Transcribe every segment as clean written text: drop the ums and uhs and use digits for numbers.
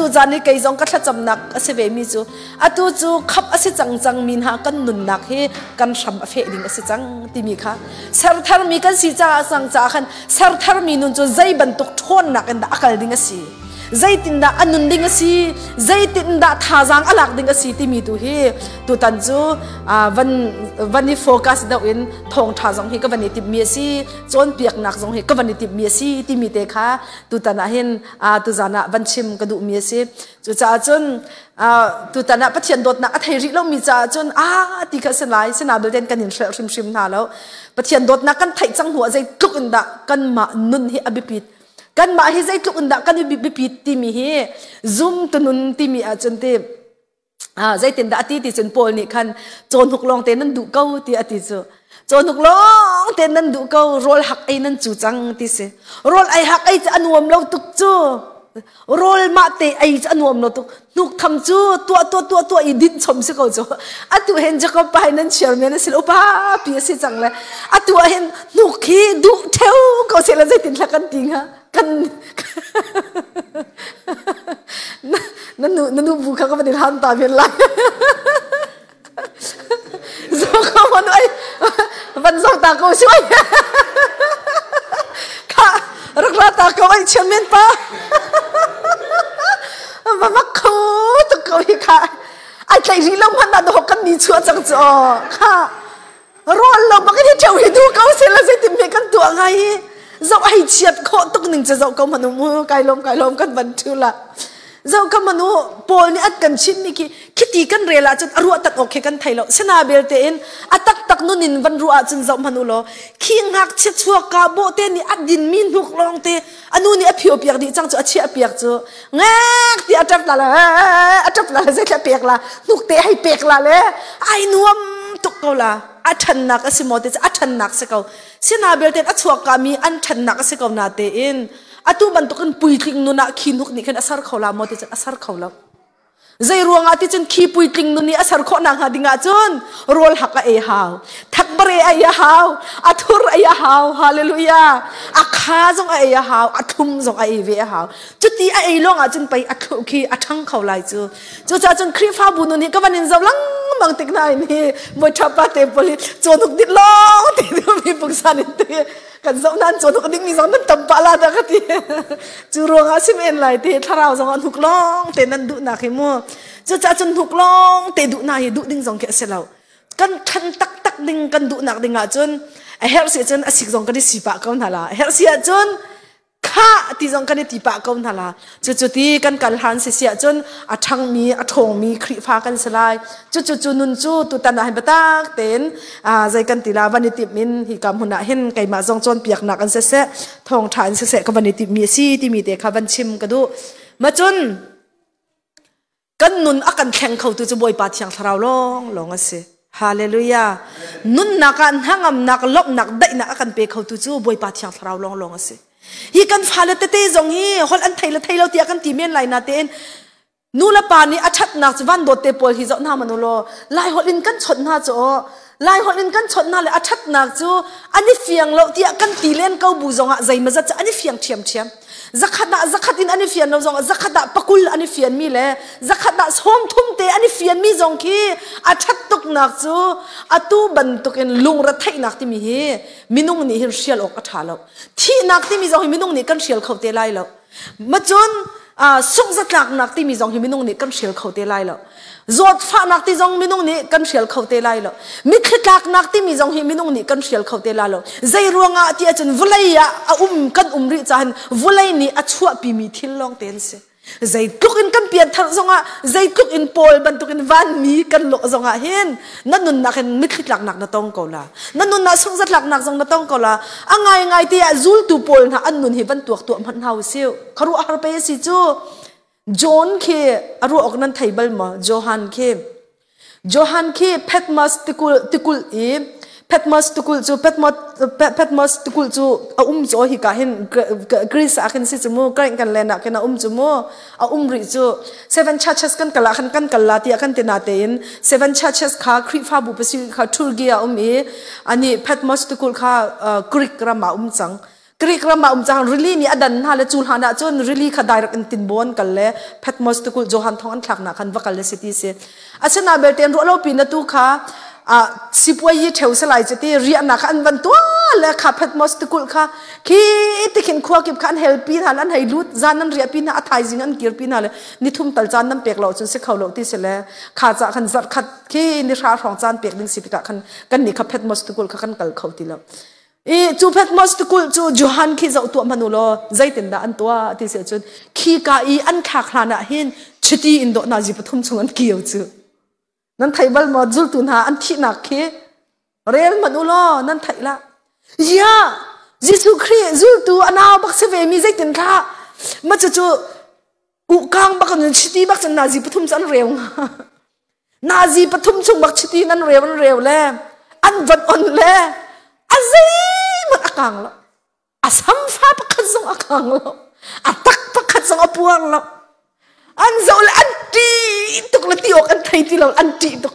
Atu zan i kei zong ka thlacamnak a si ve mi cu atu cu khap a si cang cang mi hna kan nunnak hi kan hram a feh ding a si cang timi kha serthar mi kan si caah cang caah khan serthar mi nun cu zei bantuk ṭhawnnak in dah a kal ding a si, zeitindah a nun ding a si, zeitindah thazaang a lak ding a si timi tu hi tutan cu van van i focus deuh in thawngṭha zong hi ka van i timhmi a si, cawnpiaknak zong hi ka van i timhmi a si timi te kha tutan ah hin tuzan ah van chim ka duhmi a si. Cucaah cun tutan ah Pathian dawtnak a thei rih lomi caah cun a ti kha si lai. Sina belte kan in hrelh hrimhrim hna lo. Pathian dawtnak kan theih cang hnu ah zeitluk in dah kanmah nun hi a biapit, kanmah hi zeitluk in dah kan i biapit timi hi zum tunun timi ahcun ti zeitindah a ti ti cun Paul nih khan cawhnuk lawng te nan duh ko ti a ti cu. Cawhnuk lawng te nan duh ko, rawl hak ei nan cu cang ti si. Rawl ei hak ei cu a nuam lo tuk cu. Rawl mah te ei cu a nuam lo tuk. Hnuk tham cu tuah tuah tuah tuah i din chom si ko cu. Atu hen Jacob pa nan chairman a si lo, upa pi a si cang le atu ah hin hnuk hi duh theu ko se la zeitin thla kan ti hnga? Kan na nu na nu bu kha ka van in han ta men lai. Zo ka man ai van zo ta ko si ai kha rak la ta ko ai chairman pa va mak kho tuk ko hi kha ai tlai ri lo man na do kan ni chua chang chu kha Rawl lo bak in hi ṭheo hi duh ko seh la, zeitin hme kan tuah ngai hi? Zoh ai chiat khawh tuk ning cu zoh ko hmanh u mu. Kai lawm, kai lawm, kan van ṭhu la. Zoh ka hmanh u, Paul nih an kan chimmi khi khiti kan rel ahcun a ruah tak awk khi kan thei lo. Sina belte in a taktak nun in van ruah ahcun zoh hmanh u law, khi ngakchia chuak ka bawhte nih a dinmi hnuk lawng te a nu nih a phio piak dih cang cu, a chiah piak cu, ngek ti a ṭap la le a ṭap la le zeithla pek la, hnuk te hei pek la le ai nuam tuk ko la. A ṭhannak a si maw te a ṭhannak si ko. Sina belte a chuak ka mi an ṭhannak a si ko na tein atu bantukin puitling nun ah khi hnuk nih khin a ser kho la maw ti cun a ser kho lo. Zei ruangah ti cun khi puitling nun nih a ser khawh nakhnga ding ahcun rawl hak a ei hau, thakbare a ei a hau, a thur ei a hau, hallelujah, a kha zong a ei a hau, a thlum zong a ei ve a hau. Cuti a ei lawng ahcun pei a thlu khi a ṭhang kho lai cu. Cucaah cun Khrihfabu nun hi ka van in zoh lengmang tik hna in hi Bawiṭha pa te pawl hi cawhnuk dit lawng te mi pungsan in te kan zoh nan cawhnuk ding mi zong nan tam pah la dah ka ti. Cu ruangah sim en lai te thlarau zong ah hnuk lawng te nan duhnak hi mu. Cucaah cun hnuk lawng te duhnak hi duh ding zong khi a si lo. Kan ṭhan taktak ding kan duhnak ding ahcun a herh si cun a sik zong kan i si pah ko hna la. A herh si ahcun khah ti zong kan i ti pah ko hna la. Cucu ti kan kal han si si ahcun a ṭhangmi, a ṭhawngmi Khrihfa kan si lai. Cucu cu nun cu tutan ah hin biatak tein zei kan ti la van i timh in hi ka hmun ah hin keimah zong cawnpiaknak an siseh, thawngṭha in siseh ka van i timhmi a si timi te kha van chim ka duh. Macun kan nun a kan thleng khotu cu Bawipa Thiang Thlarau lawng lawng a si. Hallelujah. Nunnak ah hnangamnak, lawmhnak, daihnak a kan pe khotu cu Bawipa Thiang Thlarau lawng lawng a si. Hi kan fale tete zong hi holh an thei le thei lo tiah kan ti men lai na tein nu le pa nih a ṭhatnak cu van dawt te pawl hi zoh hna man u law, Lai holh in kan chawnh hna cu aw, Lai holh in kan chawnh hna le a ṭhatnak cu an i fiang lo tiah kan ti len ko bu zongah zeimazat cu an i fiang ṭhiamṭhiam. Zakhat ah zakhat in an i fian lo zongah zakhat ah pakul an i fianmi le zakhat ah 30 te an i fianmi zong khi a ṭhat tuknak cu atu bantukin lungretheihnak timi hi minung nih hin hrial awk a ṭha lo. Thihnak timi zong hi minung nih kan hrial kho te lai lo. Macun sunghzatlaknak timi zong hi minung nih kan hrial kho te lai lo. Zawtfahnak ti zong minung nih kan hrial kho te lai lo. Mitthli tlaknak timi zong hi minung nih kan hrial kho te lai lo. Zei ruangah ti ahcun vawlei ah a um kan um rih cahan vawlei nih a chuahpimi thil lawng te an si. Zeitluk in kan pianthar zongah, zeitluk in Paul bantukin vanmi kan lawh zongah hin na nunnak in mitthli tlaknak na tong ko la. Na nunnak sungzatlaknak zong na tong ko la. A ngaingai te ah zultu pawl hna an nun hi van tuak tuah hmanh hau si. Khuaruahhar pe si cu. John khi a ruah awk nan thei bal maw? Johan khi. Johan khi Patmos tikulh i Patmos tikulh cu Patmos tikulh cu a um cu hi ka hin Greece ah khin si cu mu, Greek kan len ah khin a um cu mu, a um rih cu. Seven Churches kan kal ah khan kan kal la tiah kan ti na tein Seven Churches kha Khrihfabu pasarih kha Turkey ah um i ani Patmos tikulh kha Greek ram ah um cang. Greek ram ah um cang rili nih a dan hna le cu hlan ah cun rili kha direct in tinbawn kal le Patmos tikulh Johan thong an thlaknak khan va kal le si ti si. Asina belte ruah lo pi na tu kha sipuai yi theu salai cu ti riahnak kha an van tuah le kha Patmos tikulh kha khi tikhin khua kip kha an hel pi hna an hei lut zan an riah pi hna a thaizing an kir pi hna le nithum tal caan nan pek lo cun si kho lo ti si le kha ca khan zarh khat khi ni hra hrawng caan pek ding si tikah khan kan nih kha Patmos tikulh kha kan kal kho ti lo. I cu Patmos tikulh cu Johan khi zoh tuah hmanh u law zeitindah an tuah ti si ahcun khi ka i an thlak hlan ah hin chiti in dawh hna zi pathum chung an kio cu. Nan thei bal maw zultu hna an thihnak khi rel hmanh u law nan theih la. Ya Jesuh Khrih zultu a nau bak si ve mi zeitin thlah ma cu cu ukang bak an chiti bak cun nazi pathum cu an reu nazi pathum chung bak chiti an reu an reu le an van on le a zeihmanh a kang lo a samfa pakhat zong a kang lo a tak pakhat zong a puang lo an zoh le an ṭi tuk le ti awk an thei ti lo an ṭih tuk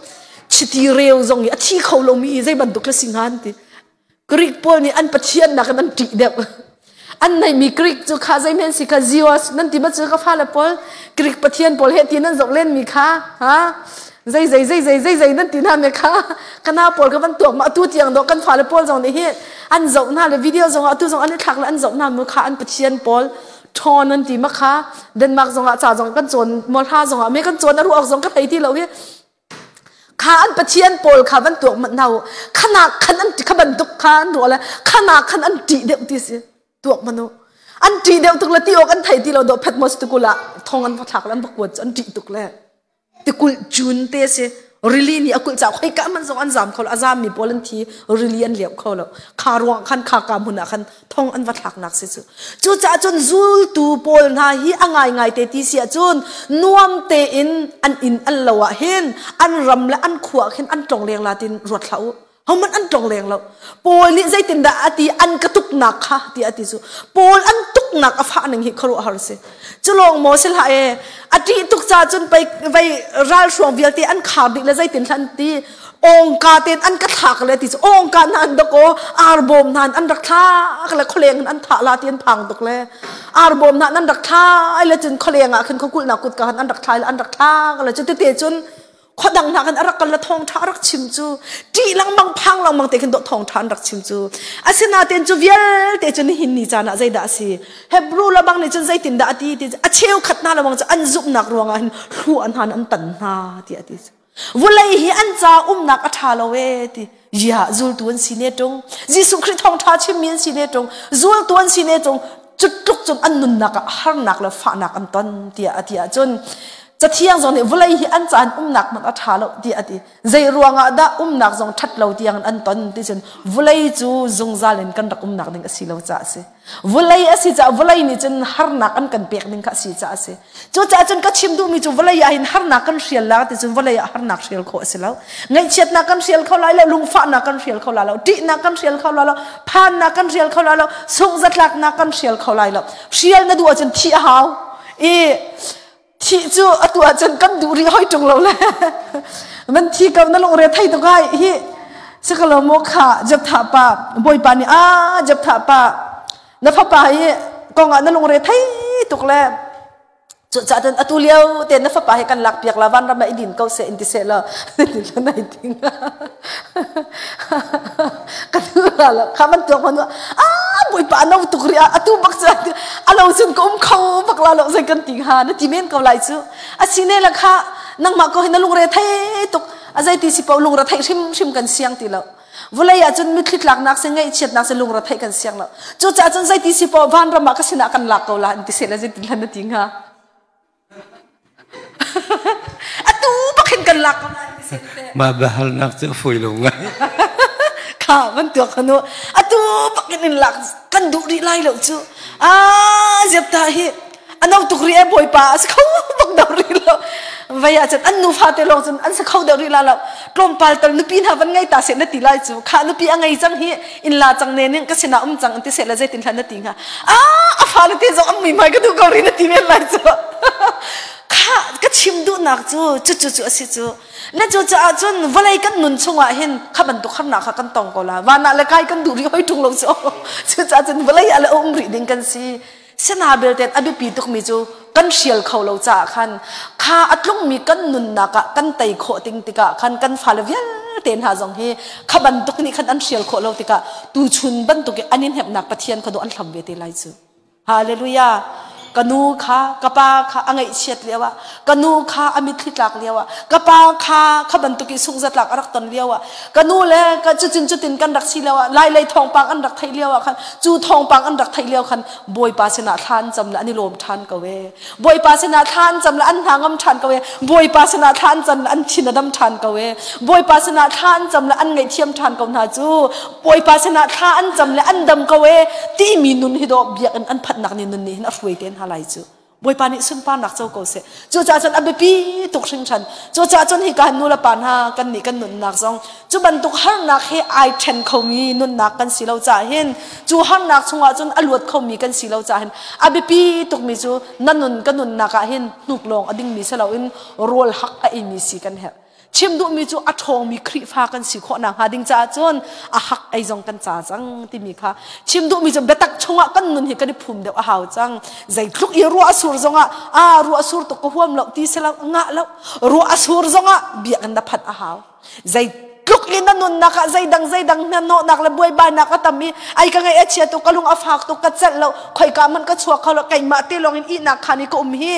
chiti reu zong i a thi kho lomi zei bantuk le si hnga an ti Greek pawl nih an pathian nakin an ṭih deuh. An neihmi Greek cu kha zeihmen si kha Zeus nan ti ma cu ka fale pawl Greek pathian pawl he ti nan zoh lenmi kha ha zei zei zei zei zei zei nan ti hna me kha kana pawl ka van tuak ma atu tiang do kan fale pawl zong nih hi an zoh hna le video zong atu zong an i thlak le an zoh hna mu kha an pathian pawl ṭhawn an ti ma kha Denmark zong ah ca zong kan cawn mawhla zong ah me kan cawn a ruak zong ka thei ti lo hi Kha an pathian pawl kha van tuak manh hna u. Khanak khan an kha bantuk kha an ruah le khanak khan an ṭih deuh ti si. Tuak manh u. An ṭih deuh tuk le ti awk an thei ti lo dawh Patmos tukul ah thong an va thlak le an va kuat cu an ṭih tuk le tikulh cun te si. Rili nih a kulh caah khoika hmanh zong an zam kho lo. A zammi pawl an thi. Rili an liam kho lo. Kha ruang khan kha ka hmun ah khan thong an va thlaknak si cu. Cucaah cun zultu pawl hna hi a ngaingai te ti si ahcun nuam tein an inn an lo ah hin an ram le an khua ah khin an tlong leng la tin ruat hlah u. Hohmanh an tlong leng lo. Paul nih zeitindah a ti an ka tuknak kha ti a ti cu. Paul an tuknak a fah ning hi khuaruahhar si. Cu lawng maw si hlah e a ṭih tuk ca cun pei vei ralhruang vialte an khar dih le zeitin hlan ti ongka ten an ka thlak le ti cu ongka hna an dok aw arbawm hna an rak thlak le khualeng in an thah la ti an phang tuk le arbawm hna an rak thlai le cun khualeng ah khin khuakulhnak kutka khan an rak thlai le an rak thlak le cu tete cun khuadang hna khan a rak kal le thawngṭha a rak chim cu ṭih lengmang phang lengmang te khin dawh thawngṭha an rak chim cu asinain cu vialte cu nihin ni caan ah zeidah a si Hebrew labang nih cun zeitindah a ti ti a cheukhat hna labang cu an zumhnak ruangah hin hlu an han an tan hna tiah a ti Vulei hi an ca umnak a ṭha lo e ti. Ya zultu an si ne ṭung. Jesuh Khrih thawngṭha chimmi an si ne ṭung. Zultu an si ne ṭung. Cutluk cun an nunnak ah harnak le fahnak an ton tiah a ti ahcun Cathiang zong nih vawlei hi an caan umnak hmanh a ṭha lo tiah a ti. Zei ruangah dah umnak zong ṭhat lo tiang an ton ti cun vawlei cu zungzal in kan rak umnak ding a si lo caah a si. Vawlei a si caah vawlei nih cun harnak an kan pek ding kha a si caah a si. Cucaah cun ka chim duhmi cu vawlei ah hin harnak kan hrial la ti cun vawlei ah harnak hrial khawh a si lo. Ngaihchiatnak kan hrial kho lai lo, lungfahnak kan hrial kho lai lo, ṭihnak kan hrial kho lai lo, phannak kan hrial kho lai lo, sungzatlaknak kan hrial kho lai lo. Hrial na duh ahcun thih a hau. I thih cu atu ahcun kan duh rih hoi ṭung lo le. Man thi ko na lungre thei tuk ai hi sikalo maw kha Jepthah pa Bawipa nih a Jepthah pa na fapa hi kongah na lungre thei tuk le cucaah cun atu lio te na fapa hi kan lak piak la vanram ah i din ko seh in ti seh law nai ting ka tu la lo kha man tuak man a bawipa no tuk ri atu bak cu alo cun ka um kho bak la lo zei kan ti ha na ti men ko lai cu asine la kha nangmah ko hi na lungre thei tuk a zei ti si po lungre thei hrim hrim kan siang ti lo Vawlei ah cun mitthli tlaknak si ngaihchiatnak si lungre theih kan siang lo. Cucaah cun zeiti si poah vanram ah ka sinah kan lak ko la an ti seh le zeitin hlan na ti hnga? Atu bak hin kan lak ko la an ti seh le. Mah biahalnak cu a fawi lo ngai. Kha van tuak hanu atu bak in in lak kan duh rih lai lo cu. Ah ziap ta hi ano tuk ri e bawipa a si kho bak deuh rih lo vei ah cun an nufa te lawng cun an si kho deuh rih la lo tlawmpal tal nupi hna van ngei ta seh na ti lai cu kha nupi a ngei cang hi in la cang ne ning ka sinah um cang an ti seh le zeitin hlan na ti hnga ah a fale te zong an mui hmai ka duh ko ri na ti men lai cu kha. Kha ka chim duhnak cu cucu cu a si cu. Le cu caah cun vawlei kan nun chungah hin kha bantuk harnak kha kan tong ko la. Van ah le kai kan duh rih hoi ṭung lo cu. Cucaah cun vawlei ah le a um rih ding kan si. Sina belte a biapi tukmi cu kan hrial kho lo caah khan kha a tlungmi kan nunnak ah kan tei khawh ting tikah khan kan fale vialte hna zong hi kha bantuk nih khan an hrial khawh lo tikah tuchun bantuk i an in hnemhnak Pathian kha do an hlam ve te lai cu. Hallelujah. Ka nu kha ka pa kha a ngaihchiat lio ah ka nu kha a mitthli tlak lio ah ka pa kha kha bantuk i sungzatlak a rak ton lio ah ka nu le ka cutin cutin kan rak si lio ah lai lei thawngpang an rak theih lio ah khan cu thawngpang an rak theih lio khan Bawipa sinah thla an cam le an i lawm ṭhan ko e. Bawipa sinah thla an cam le an hna ngam ṭhan ko e. Bawipa sinah thla an cam le an thin a dam ṭhan ko e. Bawipa sinah thla an cam le an ngaihthiam ṭhan ko hna cu. Bawipa sinah thla an cam le an dam ko e. Timi nun hi dawh biakinn an phanhnak ni nun nih hin a hruai te hna lai cu. Bawipa nih sunparnak co ko seh. Cucaah cun a biapi tuk hringhran. Cucaah cun hi kan nu le pa hna kan nih kan nunnak zong cu bantuk harnak he ai ṭhen khomi nunnak kan si lo caah hin cu harnak chungah cun a luat khomi kan si lo caah hin a biapi tukmi cu na nun ka nunnak ah hin hnuk lawng a dingmi si loin rawl hak a eimi si kan herh. Chim duhmi cu a ṭhawngmi Khrihfa kan si khawh nakhnga ding caah cun a hak ei zong kan ca cang timi kha chim duhmi cu biatak chungah kan nun hi kan i phum deuh a hau cang. Zeitluk i ruah a sur zongah a ruah a sur tuk ka huam lo ti si lo ngah lo ruah a sur zongah biakinn na phanh a hau. Zeitluk i na nunnak ah zeidang zeidang hnahnawhnak le buaibainak a tam i ai ka ngaih a chia tuk ka lung a fak tuk ka celh lo khoika hmanh ka chuak kho lo keimah te lawng in ihnak khaan i ka um hi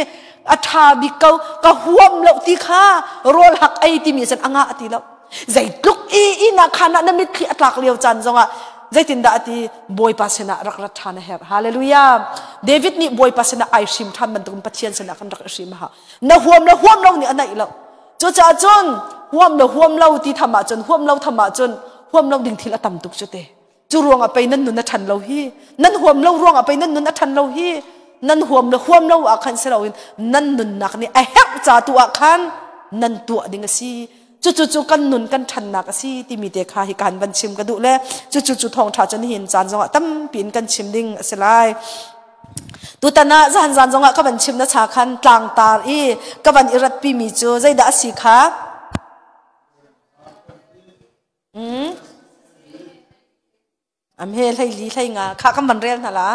a ṭha bik ko ka huam lo ti kha rawl hak ei timi cun a ngah ti lo zeitluk i ina khan ah na mitthli a tlak lio caan zongah zeitindah a ti bawipa sinah rak rat ṭhan a herh hallelujah David nih bawipa sinah ai hrim ṭhan bantukin Pathian sinah kan rak i hrim ha na huam le huam lo nih a naih lo cucaah cun huam le huam lo ti tham ahcun huam lo tham ahcun huam lo ding thil a tam tuk cu te Cu ruangah pei nan nun a ṭhan lo hi. Nan huam lo ruangah pei nan nun a ṭhan lo hi. Nan huam le huam lo ah khan si loin nan nunnak nih a herh ca tu ah khan nan tuah ding a si. Cucu cu kan nun kan ṭhannak a si timi te kha hi kan van chim ka duh le cucu cu thawngṭha cu nihin caan zongah tampi in kan chim ding a si lai. Tutan ah zahan zan zongah ka van chim na cha khan tlangtar i ka van i ratpimi cu zeidah a si kha? Am he hlei li hlei nga kha kan van rel hna la.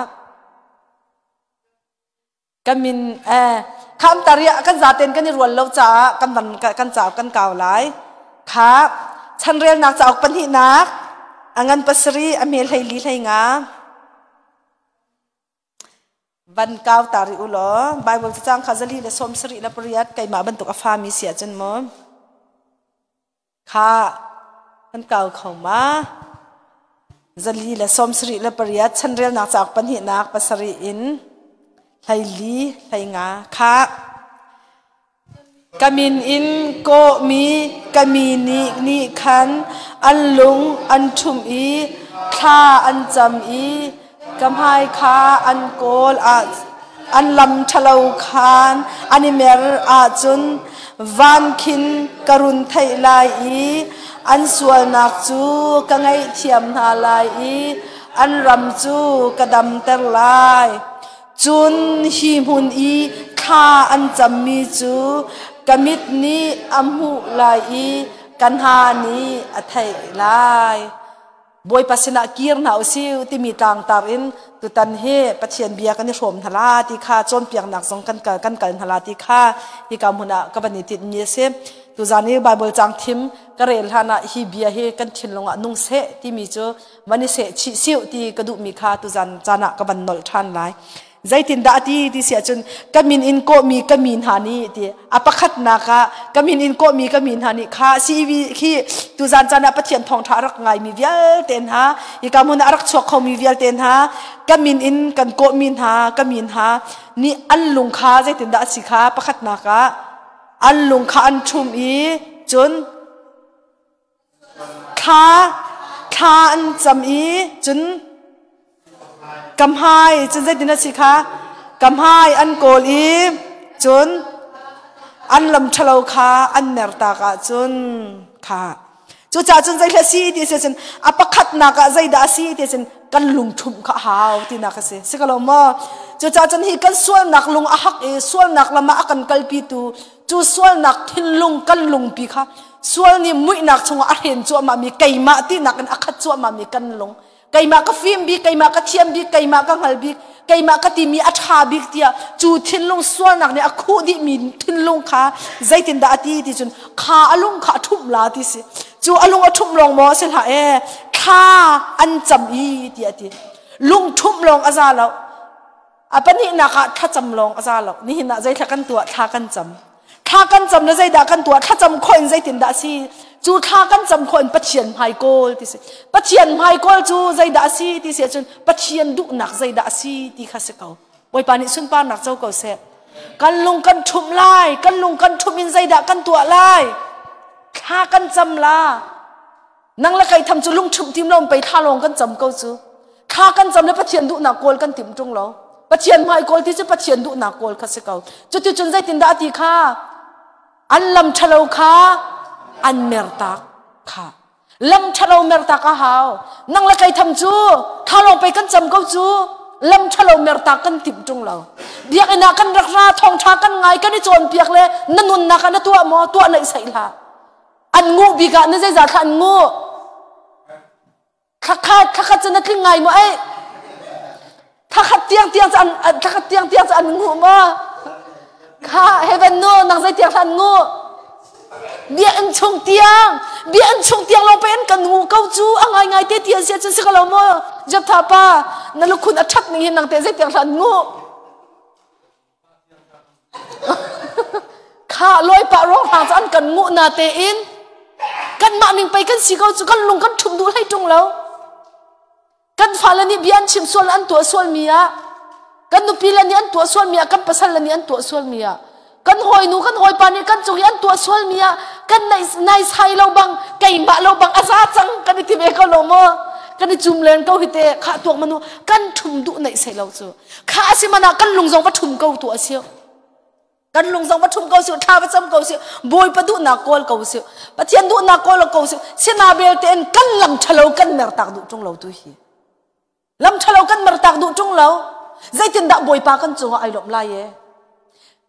Kan min eh kham taria kan zaten kan i rual lo caah kan van kan cauk kan kau lai. Kha chanrelnak cauk pahnihnak a ngan pasarih a me hlei li hlei nga. Van kau ta rih u law Bible cacang kha zali le sawm sarih le pariat keimah bantuk a fami si ahcun maw Kha kan kau kho ma? 438 chanrelnak cauk pahnihnak pasarih in 14 hleinga kha ka min in kawhmi ka mi nih nih khan an lung an ṭhumh i thla an cam i ka hmai kha an kawl ah an lam ṭhalo khan an i mer ahcun van khin ka run theih lai i an sualnak cu ka ngaihthiam hna lai i an ram cu ka damter lai. Cun hi hmun i thla an cammi cu ka mit nih a hmuh lai i ka hna nih a theih lai. Bawipa sinah kir hna usih timi tlangtar in tutan hi Pathian bia kan i hrawm hna la ti kha cawnpiaknak zong kan kal kan kal hna la ti kha hika hmun ah ka van i tinhmi a si. Tuzan i Bible caang thim ka rel hlan ah hi bia hi kan thinlung ah nung seh timi cu van i seh chih siu ti ka duhmi kha tuzan caan ah ka van nolh ṭhan lai. Zeitindah a ti ti si ahcun ka min in kawhmi ka mi hna nih ti a pakhatnak ah ka min in kawhmi ka mi hna nih kha CEV khi tuzan caan ah Pathian thawngṭha a rak ngaimi vialte hna hika hmun ah a rak chuak khomi vialte hna ka min in kan kawhmi hna ka mi hna nih an lung kha zeitindah a si kha pakhatnak ah an lung kha an ṭhum i cun Thla thla an cam i cun ka hmai cun zeitin a si kha ka hmai an kawl i cun an lam ṭhalo kha an mertak ahcun kha. Cucaah cun zei hla si ti si cun a pakhatnak ah zeidah a si ti cun kan lungṭhumh kha a hau tinak a si. Si ko lo maw? Cucaah cun hi kan sualnak lung a hak i sualnak lam ah a kan kalpitu cu sualnak thinlung kan lungpi kha sual nih muihnak chungah a hren cuahmahmi keimah tinak in a khat cuahmahmi kan lung keimah ka fim bik keimah ka thiam bik keimah ka hngal bik keimah ka timi a ṭha bik tiah cu thinlung sualnak nih a khuh dihmi thinlung kha zeitindah a ti ti cun kha a lung kha a ṭhumh la ti si cu a lung a ṭhumh lawng maw a si hlah e thla an cam i tiah a ti lung ṭhumh lawng a za lo A pahnihnak ah thlacam lawng a za lo. Nihin ah zeithla kan tuah? Thla kan cam. Thla kan cam le zeidah kan tuah? Thlacam khawh in zeitindah a si? Cu thla kan cam khawh in Pathian hmai kawl ti si. Pathian hmai kawl cu zeidah a si ti si ahcun Pathian duhnak zeidah a si ti kha si ko. Bawipa nih sunparnak co ko seh. Kan lung kan ṭhumh lai. Kan lung kan ṭhumh in zeidah kan tuah lai? Thla kan cam la. Nang le kei tham cu lungṭhumh tim lo pei thla lawng kan cam ko cu. Thla kan cam le Pathian duhnak kawl kan tim ṭung lo. Pathian hmai kawl ti cu Pathian duhnak kawl kha si ko. Cuticun zeitindah a ti kha? An lam ṭhalo kha an mertak kha. Lam ṭhalo mertak a hau. Nang le kei tham cu thla lawng pei kan cam ko cu. Lam ṭhalo mertak kan timh ṭung lo. Biakinn ah kan rak ra, thawngṭha kan ngai, kan i cawnpiak le na nunnak ah na tuah maw? Tuah naih saih hlah. An nguh bik ah na zeizah thla an nguh? Thlakhat, thlakhat cu na tling ngai maw ei? Thlakhat tiang tiang cu an thlakhat tiang tiang cu an nguh maw? Kha heaven nu nang zei tiang thla an nguh? Biakinn chung tiang, biakinn chung tiang lawng pe in kan nguh ko cu a ngai ngai te ti an si ahcun si ko lo maw? Jeptha pa, na lukhun a ṭhat ning hin nang te zei tiang thla an nguh? Kha lawi pah ruang hna cu an kan nguh na tein kanmah ning pei kan si ko cu kan lung kan ṭhum duh hlei ṭung lo. Kan fale nih bia an chim sual an tuah sual mi ah kan nupi le nih an tuah sual mi ah kan pasal le nih an tuah sual mi ah kan hawinu kan hawipa nih kan cung i an tuah sual mi ah kan nai sai lo bang keimah lo bang a za cang kan i ti ve ko lo maw kan i cum len ko hi te kha tuak manu kan ṭhum duh neih sei lo cu Kha a si man ah kan lung zong va ṭhum ko tu a si. Kan lung zong va ṭhum ko si, thla va cam ko si, Bawipa duhnak kawl ko si, Pathian duhnak kawl ko si. Sina belte in kan lam ṭhalo kan mertak duh ṭung lo tu hi. Lam ṭhalo kan mertak duh ṭung lo. Zeitindah Bawipa kan cungah ai lawmh lai e?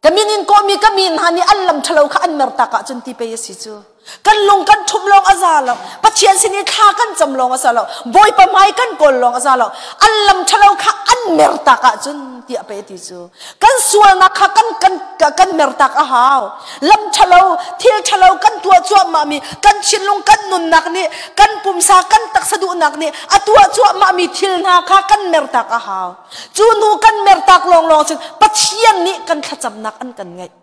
Ka min in kawhmi ka mi hna nih an lam ṭhalo kha an mertak ahcun ti pei a si cu. Kan lung kan ṭhumh lawng a za lo. Pathian sin i thla kan cam lawng a za lo. Bawipa hmai kan kawl lawng a za lo. An lam ṭhalo kha an mertak ahcun tiah pei a ti cu. Kan sualnak kha kan, kan, kan mertak a hau. Lam ṭhalo, thil ṭhalo kan tuah cuahmahmi, kan thinlung kan nunnak nih, kan pumsa, kan taksa duhnak nih a tuah cuahmahmi thil hna kha kan mertak a hau. Cu hnu kan mertak lawnglawng cun Pathian nih kan thlacamnak an kan ngaih.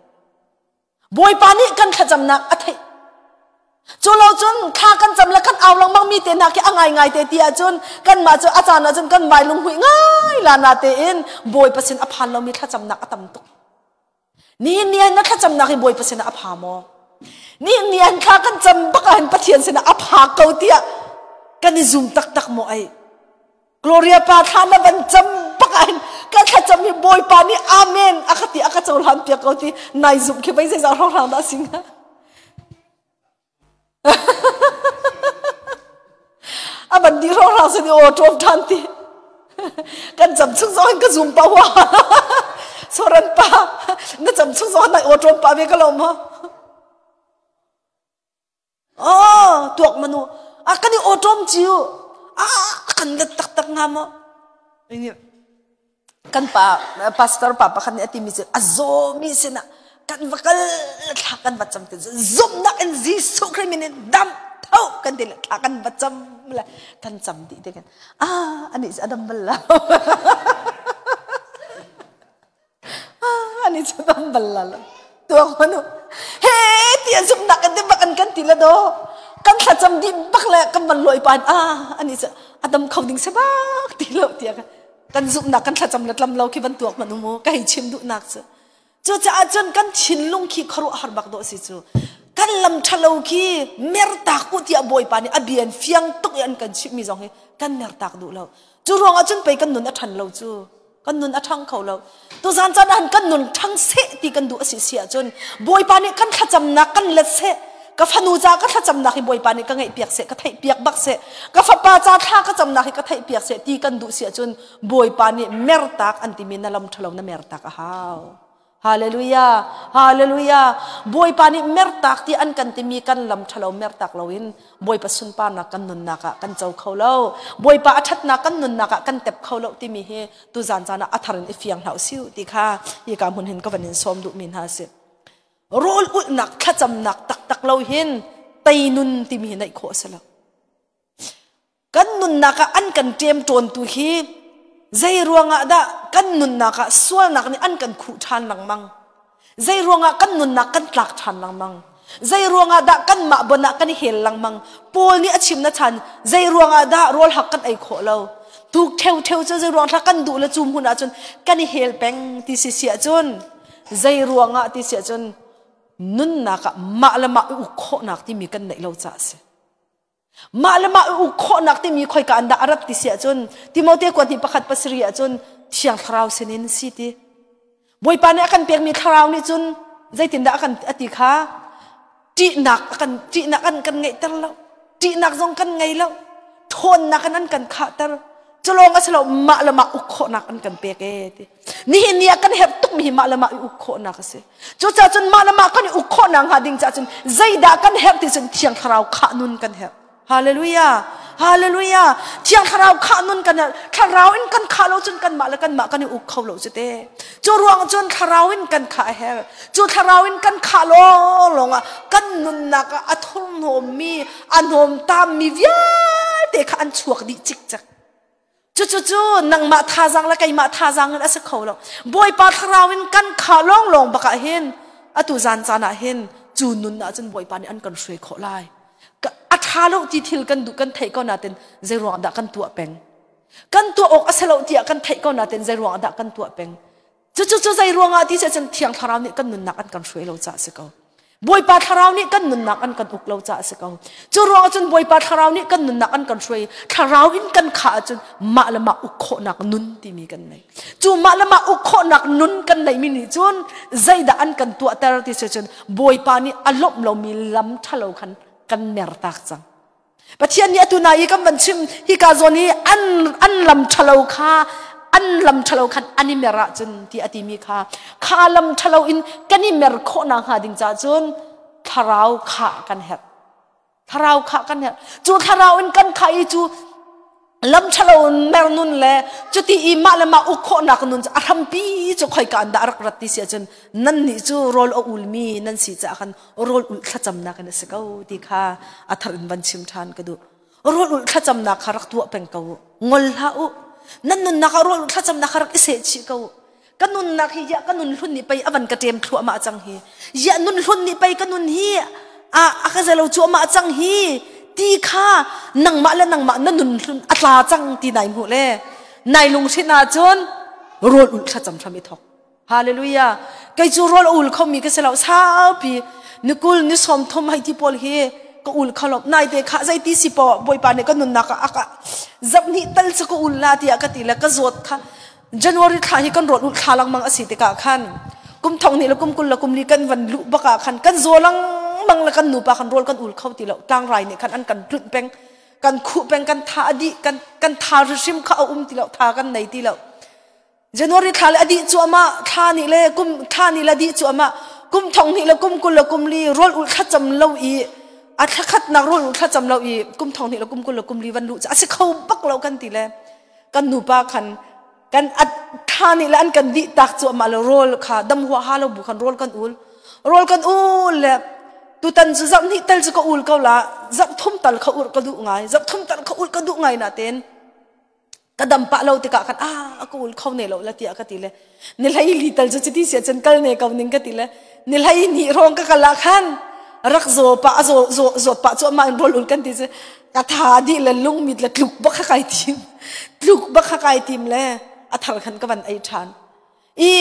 Bawipa nih kan thlacamnak a theih. Cu lo cun thla kan cam le kan au lengmang mi te hna khi a ngaingai te ti ahcun kanmah cu a caan ahcun kan vai lunghuih ngai la na tein Bawipa sin a phan lomi thlacamnak a tam tuk. Nihin ni ah na thlacamnak hi Bawipa sinah a pha maw? Nihin ni ah thla kan cam bak ahhin Pathian sinah a pha ko tiah kan i zum taktak maw ai? Gloria pa thla na van cam bak ahhin kan thlacam hi Bawipa nih amen a ka ti a ka cohlan piak ko ti nai zumh khi vei zeizah hrawnghrang dah si hnga? A van di hrawnghrang sin i aw ṭawm ṭhan ti. Kan cam chung zong in ka zum pa hua. Soran pa, na cam chung zong nai aw ṭawm pa ve ka lo maw? Oh, tuak manu. A kan i aw ṭawm ciu. A kan let taktak nga maw? Kan pa pastor pa pakhat nih a timi cu a zawmi sinah kan va kal thla kan va cam ti zumhnak in Jesuh Khrih min in dam tho kan ti le thla kan va cam le kan cam dih te kan ah ani cu a dam bal lo ah ani cu dam bal lo tuang manu he ti zumhnak in bak an kan ti le do kan thlacam dih bak le kan van loi pan ah ani cu a dam kho ding se bak ti lo tiah kan zumhnak kan thlacam le tlam lo khi van tuak hmanh mu ka hei chim duhnak cu cucaah cun kan thinlung khi khuaruahhar bak dawh si cu kan lam ṭhalo khi mertak u tiah bawipa nih a bian fiang tuk i an kan chimhmi zong hi kan mertak duh lo cu ruangah cun pei kan nun a ṭhan lo cu kan nun a ṭhang kho lo tuzan caan ah kan nun ṭhang seh ti kan duh a si si ahcun bawipa nih kan thlacamnak kan let seh. Ka fanu ca ka thlacamnak hi Bawipa nih ka ngaihpiak seh, ka theihpiak bak seh. Ka fapa ca thla ka camnak hi ka theihpiak seh ti kan duh si ahcun Bawipa nih mertak an timi na lam ṭhalo na mertak a hau. Hallelujah! Hallelujah! Bawipa nih mertak ti an kan timi kan lam ṭhalo mertak loin Bawipa sunparnak kan nunnak ah kan co kho lo. Bawipa a ṭhatnak kan nunnak ah kan tep kho lo timi hi tuzan caan ah a thar in i fiang hlah usih ti kha hika hmun hin ka van in sawm duhmi hna a si. Rawl ulhnak thlacamnak taktak lo hin teinun timi hi neih khawh a si lo. Kan nunnak ah an kan ṭemṭawntu hi zei ruangah dah kan nunnak ah sualnak nih an kan khuh ṭhan lengmang? Zei ruangah kan nunnak kan tlak ṭhan lengmang? Zei ruangah dah kanmah bon ah kan i hel lengmang? Paul nih a chim na chan zei ruangah dah rawl hak kan ei khawh lo? Tuk ṭheuṭheu cu zei ruang thla kan duh le cu hmun ahcun kan i hel peng ti si si ahcun zei ruangah ti si ahcun nunnak ah mah le mah i uk khawhnak timi kan neih lo caah a si. Mah le mah uk khawhnak timi khoika an dah a rat ti si ahcun Timote kuat hnih pakhat pasarih ahcun Thiang Thlarau sinin si ti. Bawipa nih a kan pekmi thlarau nih cun zeitindah a kan a ti kha ṭihnak a kan ṭihnak an kan ngeihter lo ṭihnak zong kan ngei lo ṭhawnnak in an kan khahter culawng a si lo mah le mah uk khawhnak an kan pek ee ti. Nihin ni ah kan herh tukmi hi mah le mah i uk khawhnak a si. Cucaah cun mah le mah kan i uk khawhnak hnga ding caah cun zeidah kan herh ti cun Thiang Thlarau khah nun kan herh. Hallelujah! Hallelujah! Thiang Thlarau khah nun kan herh. Thlarau in kan khah lo cun kanmah le kanmah kan i uk kho lo cu te. Cu ruang cun Thlarau in kan khah a herh. Cu Thlarau in kan khah lawnglawng ah kan nunnak ah a thurhnawmmi, a hnawmtaammi vialte kha an chuak dih cikcek. Cucu nangmah thazaang le keimah thazaang in a si kho lo. Bawipa thlarau in kan khah lawnglawng bak ah hin atu zan caan ah hin cu nun ah cun Bawipa nih an kan hruai khawh lai. A ṭha lo ti thil kan duh kan theih ko natin zei ruang dah kan tuah peng? Kan tuah awk a si lo tiah kan theih ko natin zei ruang dah kan tuah peng? Cucu cu zei ruangah ti cun Thiang Thlarau nih kan nunnak an kan hruai lo caah a si ko. Bawipa Thlarau nih kan nunnak an kan uk lo caah a si ko. Cu ruangah cun Bawipa Thlarau nih kan nunnak an kan hruai. Thlarau in kan khah ahcun mah le mah uk khawhnak nun timi kan nei. Cu mah le mah uk khawhnak nun kan neihmi nih cun zeidah an kan tuahter ti si cun Bawipa nih a lawmh lomi lam ṭhalo khan kan mertak cang. Pathian nih atu na i kan van chim hika zawn i an an lam ṭhalo kha an lam ṭhalo khan an i mer ahcun ti a timi kha kha lam ṭhalo in kan i mer khawh nakhnga ding caah cun thlarau khah kan herh thlarau khah kan herh cu thlarau in kan khah i cu lam ṭhalo in mer nun le cuti i mah le mah uk khawhnak nun cu a hrampi cu khoika an dah rak rat ti si ahcun nannih cu rawl a ulmi nan si caah khan rawl ulh thlacamnak in a si ko ti kha a thar in van chim ṭhan ka duh. Rawl ulh thlacamnak kha rak tuah peng ko u. Ngol hlah u. Nan nunnak ah rawl ulh thlacamnak kha rak i seh chih ko u. Ka nunnak hi ya ka nun hlun nih pei a van ka ṭem thluahmah cang hi. Ya nun hlun nih pei ka nun hi a a ka zelo cuahmah cang hi ti kha nangmah le nangmah na nun hlun a tla cang ti nai hmuh le nai lunghrinh ahcun rawl ulh thlacam hram i thok. Hallelujah. Kei cu rawl a ul khomi ka si lo. Saupi nikul ni sawm thum hei ti pawl hi ka ul kho lo. Nai te kha zeiti si po Bawipa nih ka nunnak ah aka zap hnih tal cu ka ul la tiah ka ti le ka zawt kha January thla hi kan rawl ul thla lengmang a si tikah khan kum thong hnih le kum kul le kum li kan van luh bak ah khan kan zaw lengmang le kan nupa khan rawl kan ul kho ti lo. Tlangrai nih khan an kan tlunh peng kan khuh peng kan tha a dih kan kan tha hrim kha a um ti lo tha kan nei ti lo. January thla le a dih cuahmah thla nih le kum thla nih le dih cuahmah kum thong hnih le kum kul le kum li rawl ulh thlacam lo i a thla khatnak rawl ulh thlacam lo i kum thong hnih le kum kul le kum li van luh cu a si kho bak lo kan ti le kan nupa khan kan at thla nih le an kan dih tak cuahmah le rawl kha dam hua ha lo bu khan rawl kan ul rawl kan ul le tutan cu zarh hnih tal cu ka ul ko la zarh thum tal kha ur ka duh ngai zarh thum tal kha ul ka duh ngai na ten ka dam pah lo tikah khan ah ka ul kho ne lo la tiah ka ti le ni hlei li tal cu chiti sia cun kal ne ko ning ka ti le ni hlei ni rong ka kal ah khan rak zaw pa a zaw zaw zawt pa cu amah in rawl ul kan ti cu ka tha dih le lung mit le tluk bak kha kai tim tluk bak kha kai tim le a thar khan ka van ei ṭhan i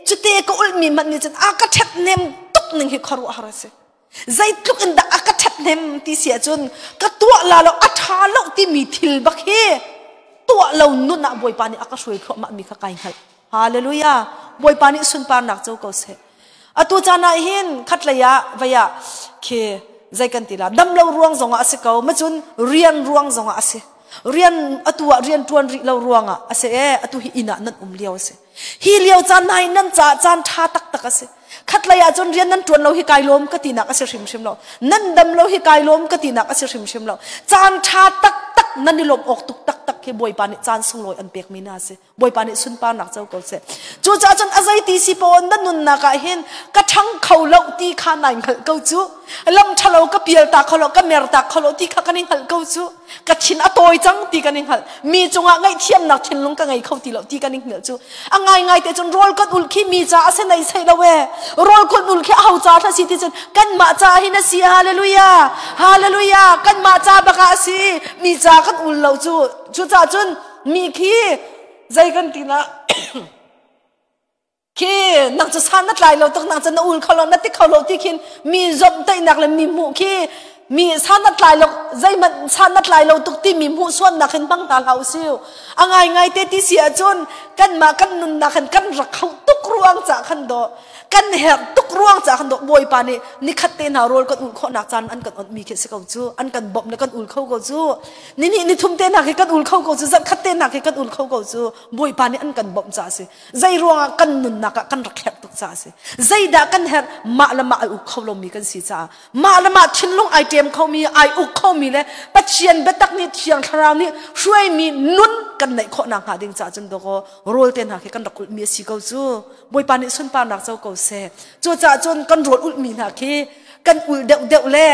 cute ka ulmi hmanh nih cun a ka ṭhet nem tuk ning hi khuaruahhar a si Zeitluk in dah a ka ṭhathnem ti si ahcun ka tuah la lo a ṭha lo timi thil bak hi tuah lo nun ah Bawipa nih a ka hruai thluahmah mi kha kai hngalh. Hallelujah. Bawipa nih sunparnak co ko seh. Atu caan ah hin khatlei ah vei ah khi Zei kan ti la dam lo ruang zongah a si ko ma cun rian ruang zongah a si. Rian atu ah rian ṭuan rih lo ruangah a si e atu hi inn ah nan um lio a si. Hi lio caan hna hi nan caah caan ṭha taktak a si. Khatlei ah cun rian nan ṭuan lo hi kai lawm ka tinak a si hrimhrim lo. Nan dam lo hi kai lawm ka tinak a si hrimhrim lo. Caan ṭha taktak nan i lawmh awk tuk taktak hi Bawipa nih caan sunglawi an pekmi hna a si. Bawipa nih sunparnak co ko seh. Cucaah cun a zeiti si paoh na nunnak ah hin ka ṭhang kho lo ti kha nai hngalh ko cu. Lam ṭhalo ka pial ta kho lo, ka mer ta kho lo ti kha kan i hngalh ko cu. Ka thin a tawi cang ti kan i hngalh. Mi cungah ngaihthiamnak thinlung ka ngei kho ti lo ti kan i hngalh cu. A ngaingai te cun rawl kan ul khi mi ca a si nei sei lo e. Rawl kan ul khi aho ca thla si ti cun kanmah ca hin a si. Hallelujah. Hallelujah. Kanmah ca bak ah a si. Mi ca kan ul lo cu. Cucaah cun mi khi zei kan ti na khi nang cu san na tlai lo tuk nang cu na ul kho lo na ti kho lo ti khin mi zomhtaihnak le mi hmuh khi mi san na tlai lo zeihmanh san na tlai lo tuk ti mi hmuh suannak hin hmang hna hlah usih a ngai ngai te ti si ahcun kanmah kan nunnak hin kan rak kho tuk ruang ca khan do kan herh tuk ruang ca khan bawipa nih nikhat te hna rawl kan ul khawhnak caan an kan onhmi khi si ko cu an kan bawmh le kan ul kho ko cu ni hnih ni thum te hna khi kan ul kho ko cu zarh khat te hna khi kan ul kho ko cu bawipa nih an kan bawmh ca si zei ruangah kan nunnak ah kan rak herh tuk ca si zeidah kan herh mah le mah ai uk kho lomi kan si caah mah le mah thinlung ai ṭem khomi ai uk khomi le Pathian biatak nih Thiang Thlarau nih hruaimi nun kan neih khawh nakhnga ding caah cun dawkaw rawl te hna khi kan rak ulhmi a si ko cu Bawipa nih sunparnak co ko seh. Cucaah cun kan rawl ulhmi hna khi kan ul deuh deuh le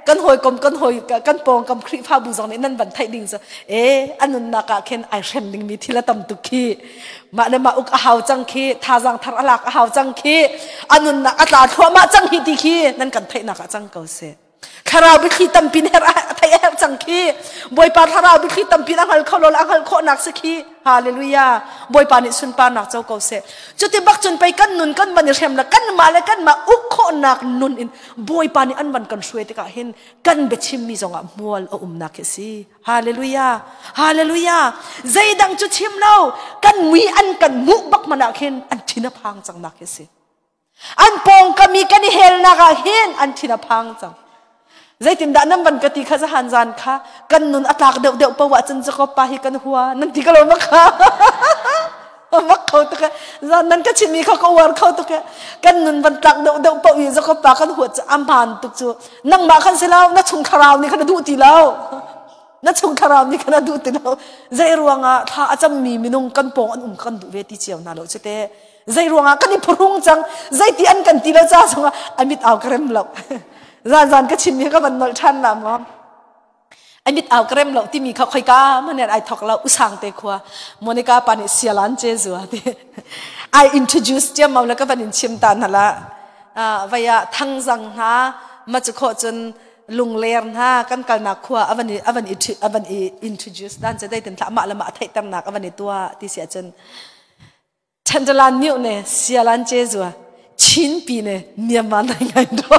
kan hawikom kan hawi kan pawngkam Khrihfabu zong nih nan van theih ding cu e a nunnak ah khin ai hrem dingmi thil a tam tuk khi mah le mah uk a hau cang khi thazang thar a lak a hau cang khi a nunnak a tla thluahmah cang hi ti khi nan kan theihnak ah cang ko seh. Thlarau biathli tampi her a theih a herh cang khi. Bawipa thlarau biathli tampi a hngal kho lo a hngalh khawhnak si khi. Hallelujah. Bawipa nih sunparnak co ko seh. Cuti bak cun pei kan nun kan van i hrem le kanmah le kanmah uk khawhnak nun in Bawipa nih an van kan hruai tikah hin kan biachimmi zongah hmual a umnak hi a si. Hallelujah. Hallelujah. Zeidang cu chim lo kan mui an kan hmuh bak man ah khin an thin a phang cang nak hi a si. An pawngkam i kan i helnak ah hin an thin a phang cang. Zeitindah nan van ka ti kha zahan zan kha kan nun a tlak deuh deuh poah cun Jakob pa hi kan hua nan ti ka lo ma kha mak kho tuk zan nan ka chimmi kha ka uar kho tuk kan nun van tlak deuh deuh poh i Jakob pa kan huat cu a tuk cu nangmah khan si lo na chung thlarau nih khan a duh ti lo na chung thlarau nih khan a duh ti lo zei ruangah thla a cammi minung kan pawng an um kan duh ve ti cio hna lo cu te Zei ruangah kan i phuhrung cang zeiti an kan ti lo ca zongah a mit au ka rem lo zan zan ka chimmi ka van nolh ṭhan la maw a mit au ka rem lo timi kha khoika manen ai thok lo usang te khua Monica pa nih sialan che zua ti I introduce tiam mau le ka van in chim ta na la vaya thangzang hna ma chu kho cun lungler hna kan kalnak khua avan i avan i avan i introduce dan che dai tin thla ma lama theihternak avan i tua ti sia cun Chandala niu ne sialan che zua Chin pi ne Myanmar nai ngai do.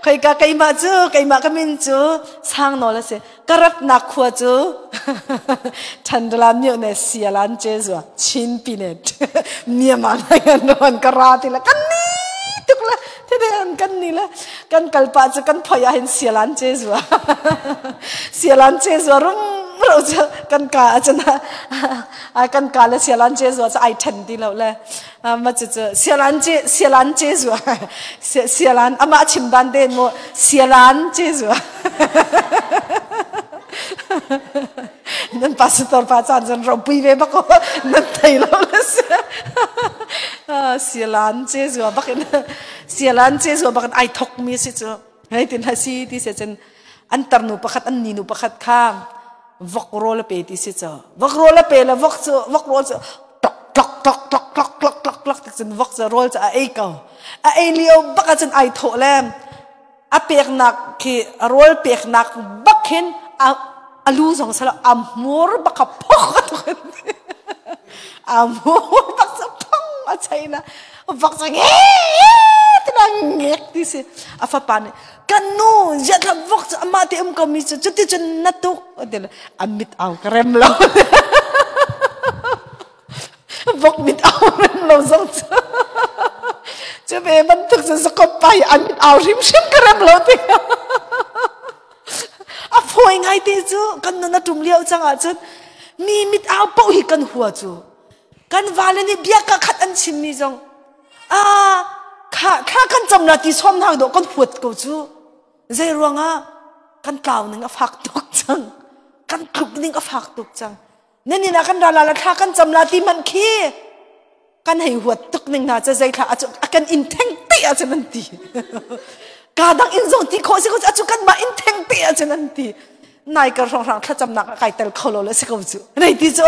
Khoi ka keimah cu keimah ka min cu sang nawl a si karat nak khua cu Chandala niu ne sialan che zua Chin pi ne Myanmar nai ngai do an ka ra ti la kan ni tuk la Thede kan ni le kan kalpa cu kan phoi ah hin sialan ce zua sialan ce zua rum ro cu kan ka acun a kan ka le sialan ce zua cu ai then ti lo le ma cu cu sialan ce sialan ce zua sialan ama chim dan den mu sialan ce zua nan pastor pa caan zan ropui ve bak nan thei lo le sialan ce zua bak in sialan ce zua bak in ai thok mi si cu hei tin ha si ti se cun an tarnu pakhat an ni nu pakhat kha vok rawl a pe ti si cu vok rawl a pe le vok cu vok rawl cu tok tok tok tok tok tok tok tok tik cun vok cu rawl cu a ei ko a ei lio bak ah cun ai thawh le a peknak khi rawl peknak bak hin a lu zong salo a hmur bak a phok a tuk a hmur bak cu phong a chaina vak cu nge tina ngek ti si a fapa nih kan nu ziatla vok cu amah te um ko mi cu cuti cun na tuk a mit au ka rem lo. Vok mit au rem lo zong cu. Cu ve bantuk cu zakop pa hi an mit au hrimhrim ka rem lo ti. A fawi ngai te cu kan nun a ṭum lio cang ahcun mi mit au paoh hi kan hua cu. Kan vale nih bia ka khat an chimmi zong a kha thla kan cam la ti sawm hna dawh kan huat ko cu. Zei ruangah kan tlau ning a fak tuk cang. Kan tluk ning a fak tuk cang. Nan inn ah kan ra la la thla kan cam la ti man khi kan hei huat tuk ning hna cu zei thla a kan in theng te ah cun an ti. Ka dang in zong ti khawh si ko cu kan mah in theng te ah cun an ti. Nai kar hrang hrang thlacamnak ah kai tel kho lo le si ko cu. Nei ti cu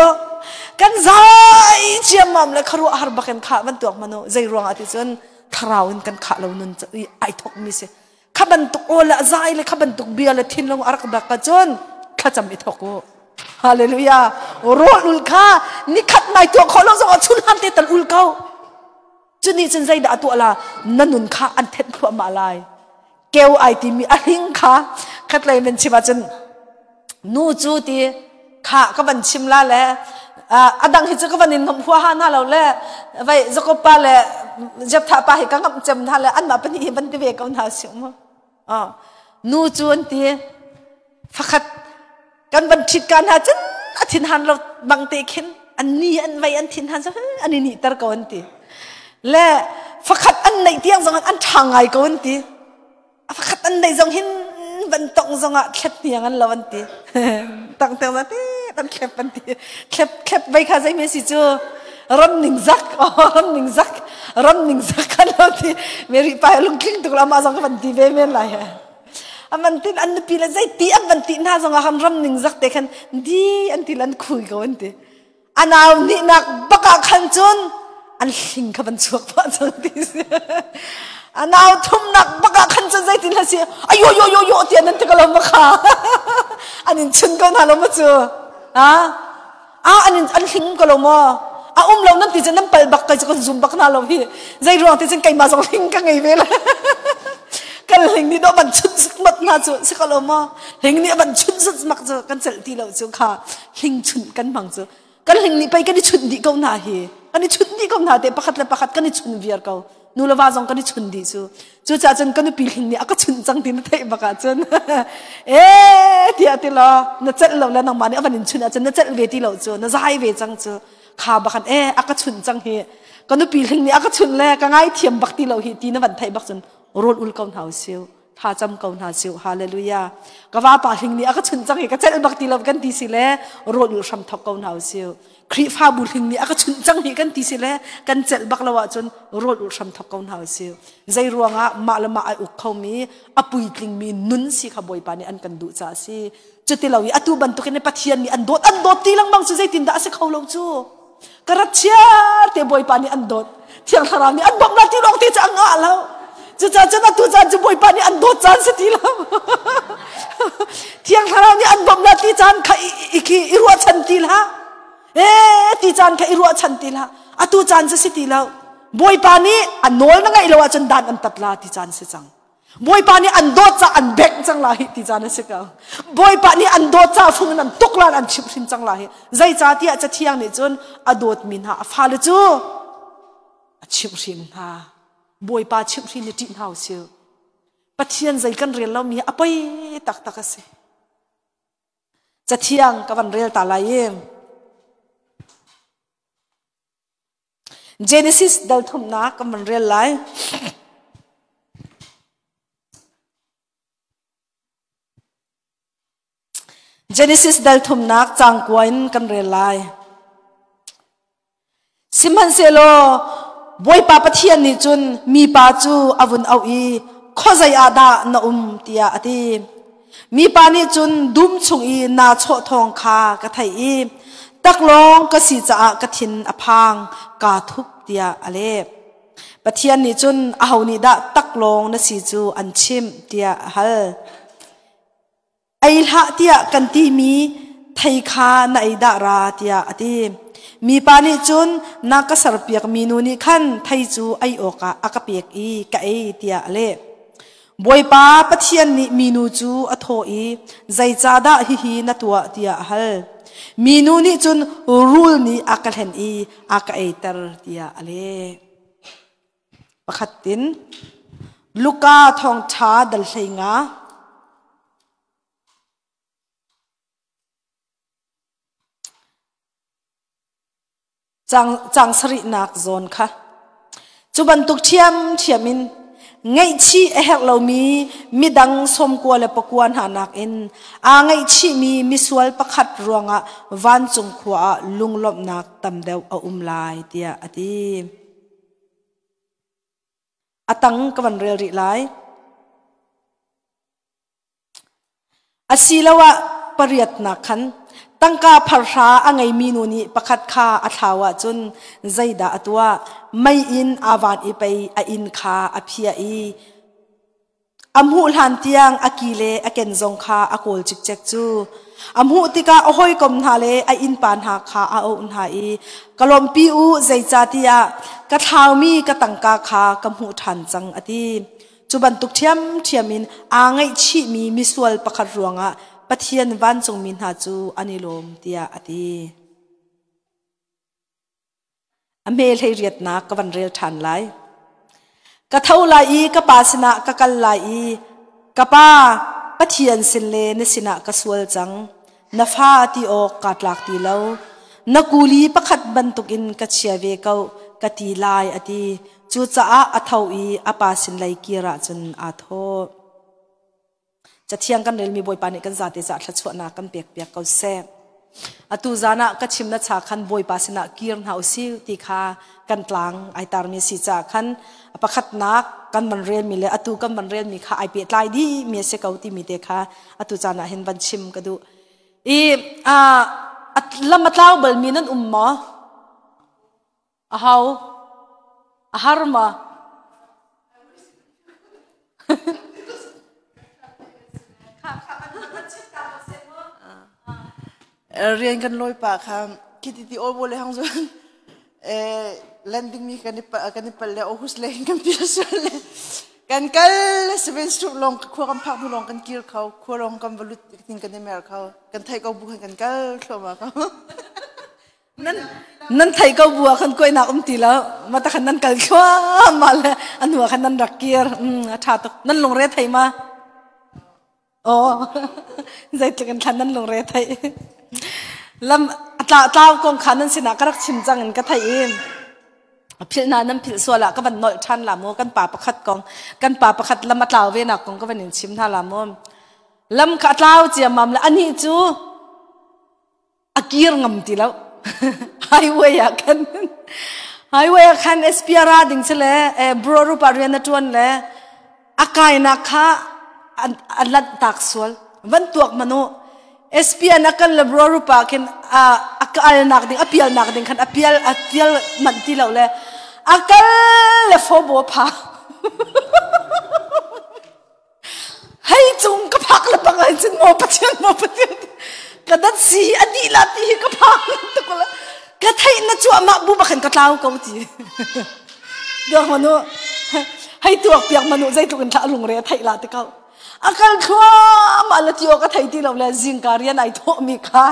kan zai ciammam le kharuah har bakin kha van tuak manu zei ruang ah ti cun thlarau in kan khah lo nun ai thok mi si. Kha bantuk aw le zai le kha bantuk bia le thinlung a rak bak ahcun thlacam i thawk u. Hallelujah. Rawl ul kha nikhat nai tuah khawh lo zong ah chun han te tal ul ko. Cuni cun zeidah a tuah la na nun kha an thenh thluahmah lai. Keu ai timi a hling kha khatlei nan chim ahcun nu cu ti kha ka van chim la le a dang hi cu ka van in ngam huaha hna lo le vai Jakob pa le Jephthah pa hi ka ngamh cem hna le anmah pahnih hi van ti ve ko hna si mu nu cu an ti fakhat kan van ṭhit ka hna cun a thin han lo bang te khin an ni an vei an thin han an i nih ter ko an ti le fakhat an neih tiang zong an ṭha ngai ko an ti A pakhat an nei zong hin van tong zongah thlep hniang an lo an ti. Tang teng na ti an thlep an ti. Thlep thlep vei kha zei me si cu ram ning zak oh ram ning zak ram ning zak kan lo ti. Mary pa lungtling tuk la ma zong ka van ti ve men lai he. Aman tin an nupi le zei ti an van ti hna zong ah khan ram ning zak te khan di an ti lan khui ko an ti. A nau nihnak bak ah khan cun an hling kha van chuak pah cang ti si. A nau thumnak bak ah khan cun zeitin hla si ayo yo yo yo tiah nan ti ko lo ma kha. An in chun ko hna lo ma cu. Ha? Ah an in an hling ko lo maw? A um lo nan ti cun nan pal bak kai cu kan zum bak hna lo hi. Zei ruang ti cun keimah zong hling ka ngei ve le. Kan hling nih dawh van chun mat hna cu si ko lo maw? Hling nih van chun mak cu kan celh ti lo cu kha. Hling chunh kan hmang cu kan hling nih pei kan i chunh dih ko hna hi kan i chunh dih ko hna te pakhat le pakhat kan i chun viar ko nu le va zong kan i chun dih cu cucaah cun ka nupi hling nih a ka chunh cang ti na theih bak ahcun e tiah ti law na celh lo le nangmah nih a van in chunh ahcun na celh ve ti lo cu na zai ve cang cu kha bakhan e a ka chunh cang hi ka nupi hling nih a ka chunh le ka ngaithiam bak ti lo hi ti na van theih bak cun rawl ul ko hna usih Tha cam ko hna siu. Hallelujah. Ka vapa hling nih a ka chunh cang i ka celh bak ti lo kan ti si le rawl ul hram thok ko hna usiu. Khrihfabu hling nih a ka chunh cang hi kan ti si le kan celh bak lo ahcun rawl ul hram thok ko hna usiu. Zei ruangah mah le mah ai uk khomi a puitlingmi nun si kha Bawipa nih an kan duh caah a si. Cuti lo i atu bantukin Pathian nih an dawt an dawt ti lengmang cu zeitin dah a si kho lo cu. Ka rat chiar te Bawipa nih an dawt. Thiang Thlarau nih an bawmh la ti lawng te cu a ngah lo. Cucaah cun atu caan cu Bawipa nih an dawt caan si ti lo. Thiang Thlarau nih an bawmh la ti caan kha i khi i ruahchan ti hlah. Ee ti caan kha i ruahchan ti hlah. Atu caan cu si ti lo. Bawipa nih a nawl na ngaih lo ahcun dan an tat la ti caan si cang. Bawipa nih an dawt ca an bengh cang la hi ti caan a si ko. Bawipa nih an dawt ca fung in an tuk lan an chimhhrin cang la hi. Zeicahtiah Cathiang nih cun a dawtmi hna a fale cu a chimhhrin hna. Bawipa chimhhrin i ṭih hna usih. Pathian zei kan rel lomi hi a poi taktak a si. Cathiang ka van rel ta lai i Genesis dal thumnak kan van rel lai. Genesis dal thumnak cang kua in kan rel lai. Sihmanhsehlaw Bawipa Pathian nih cun mipa cu a vun auh i khuazei ah dah na um tiah a ti. Mipa nih cun dum chung i naa chawh thawng kha ka theih i taklawng ka si caah ka thin a phang, kaa thup tiah a leh. Pathian nih cun aho nih dah taklawng na si cu an chimh tiah a hal. Ei hlah tiah kan timi thei kha na ei dah ra tiah a ti. Mipa nih cun na ka serpiakmi nu nih khan thei cu ei awkah a ka pek i ka ei tiah a leh. Bawipa Pathian nih minu cu a thawh i, Zeicahdah hihi na tuah tiah a hal. Minu nih cun rul nih a ka hlen i a ka eiter tiah a leh. Pakhat tin Luka thawngṭha dal 15. Cang sarihnak zawn kha. Cu bantuk ṭhiamṭhiam in ngaihchih a herh lomi midang 99 hna nakin aa ngaihchihmi misual pakhat ruangah vancung khua ah lunglawmhnak tam deuh a um lai tiah a ti. A tang ka van rel rih lai. Asiloah pariatnak khan tangka pharhra a ngeimi nu nih pakhat kha a thlau ahcun zeidah a tuah? Meiinn aa van i pei a inn kha a phiah i a hmuh hlan tiang a ki le a ken zong kha a kawl cikcek cu. A hmuh tikah a hawikom hna le a innpa hna kha a auh hna i ka lawmhpi u zeicahtiah ka thlaumi ka tangka kha ka hmuh ṭhan cang a ti. Cu bantuk ṭhiamṭhiam in aa ngaihchihmi misual pakhat ruangah Pathian vancungmi hna cu an i lawm tiah a ti. A hme hlei riatnak ka van rel ṭhan lai. Ka tho lai i ka pa sinah ka kal lai i ka pa Pathian sin le na sinah ka sual cang. Na fa ti awk kaa tlak ti lo. Na kuli pakhat bantukin ka chia ve ko ka ti lai a ti. Cucaah a tho i a pa sin lei kir ahcun aa thawh. Cathiang kan relmi Bawipa nih kan zate caah thluachuahnak kan pekpiak ko seh. Atu zan ah ka chim na cha khan Bawipa sinah kir hna usih ti kha kan tlang ai tarmi si caah khan pakhatnak kan van relmi le atu kan van relmi kha ai pehtlai dih mi a si ko timi te kha atu caan ah hin van chim ka duh. I lam a tlau balmi nan um maw? A hau? A har ma? Rian kan lawi pa kha khiti ti aw le hang zun landing mi kan i kan i pal le Aarhus le kan pil sual le kan kal le seven street long khua kan phak hnu long kan kir kho khua long kan valut tin kan i mer kho kan thei ko bu khan kan kal thluahmah ko Nan nan thei ko bu ah khan kuainak um ti lo mata khan nan kal thluahmah le a hnu ah khan nan rak kir a ṭha tuk nan lungre thei ma oh zeitluk in thlan nan lungre thei lam tla tlau kong kha nan sinah ka rak chim cang in ka thei i philh hna nan philh sual ah ka van nolh ṭhan la mu kan pa pakhat kong kan pa pakhat lam a tlau ve nak kong ka van in chim hna la mu lam kha a tlau ciammam le anih cu a kir ngam ti lo highway ah khan highway ah khan SPR ding si le bro rupa rian a tuan le a kainak kha a lanh tak sual van tuak manu SPN a kal le bro rupa khin a kalnak ding a pialnak ding khan a pial a pial manh ti lo le a kal le fo bo pha Hei cung ka phak le bang ai cun maw Pathian maw Pathian ka dat si hi a dih la ti hi ka phak tuk la ka theih na cuahmah bu bakhan ka tlau ko ti duak manu hei tuak piak manu zeitluk in thla lungre a theih la ti ko a kal thluahmah la ti ka thei ti lo le zingka rian ai thawh mi kha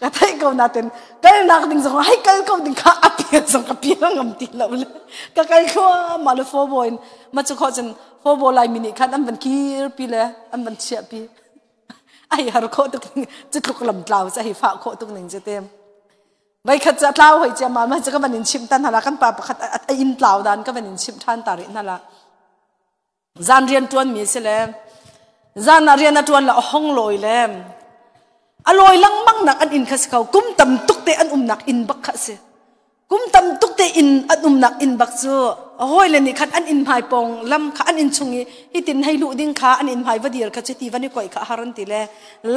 ka theih ko natin kalnak ding zong hei kal ko ding kha a pian zong ka pian ngam ti lo le ka kal thluahmah le fo boin Ma cu kho cun hobo Laimi nih khan an van kirpi le an van chiahpi. Ai har khawh tuk ning cu tluk lam tlau cu hei fah khawh tuk ning cu te. Voi khat cu a tlau hoi cia ma ma cu ka van in chimh tan hala kan pa pakhat a inn tlau dan ka van in chimh than ta rih hala. Zan rian tuan mi si le zan ah rian a tuan la a hong lawi le a lawi lengmang nak an inn kha si ko kum tam tuk te an umnak inn bak kha si. Kum tam tuk te inn an umnak inn bak cu hawile nih khan an inn hmai pawng lam kha an inn chung i hitin hei luh ding kha an inn hmai va dir kha cuti van i koih kha har an ti le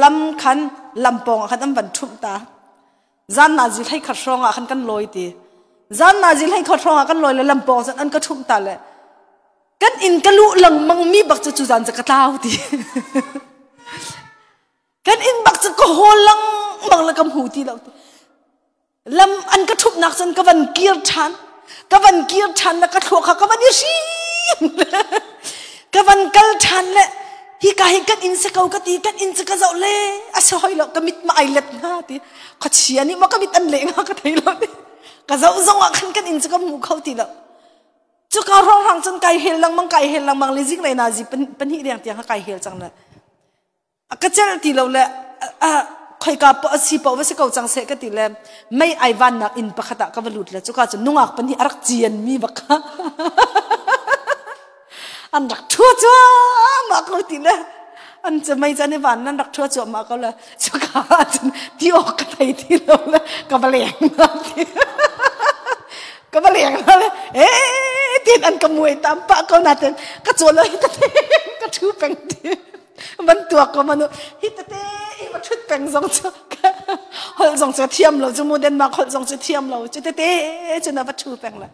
lam khan lam pawng ah khan an van ṭhumh ta. Zan na zil hei khat hrawng ah khan kan lawi ti. Zan na zil hei khat hrawng ah kan lawi le lam pawng cun an ka ṭhumh ta le kan inn ka luh lengmang mi bak cu cu zan cu ka tlau ti. Kan inn bak cu ka hawl lengmang le ka hmu ti lo ti. Lam an ka ṭhupnak cun ka van kir ṭhan. Ka van kir ṭhan le ka thluak kha ka van i hrim. Ka van kal ṭhan le. Hi ka hi kan inn si ko ka ti kan inn cu ka zoh le a si hoi lo ka mit ma ai let hnga ti khuachia nih maw ka mit an leh hnga ka thei lo ti ka zoh zong ah khan kan inn cu ka hmu kho ti lo. Cuka hrawnghrang cun kai hel lengmang kai hel lengmang le zinglei nazi pahnih deng tiang kai hel cang le ka celh ti lo le khoika po si po va si ko cang seh ka ti le mei ai vannak inn pakhat ah ka va lut le cuka cu nungak pahnih a rak cian mi bak kha an rak thua cuahmah ko ti le an cu mei cu an i van an rak thua cuahmah ko le cuka ah cun ti awk ka thei ti lo le ka va leng hna ti ka va leng hna le ee tin an ka muai tam pah ko na ten ka cawl lo hi tete ka thu peng ti van tuak ko manu hi tete i va thut peng zong cu holh zong cu thiam lo cu mu Denmark holh zong cu thiam lo cu tete cu na va thu peng le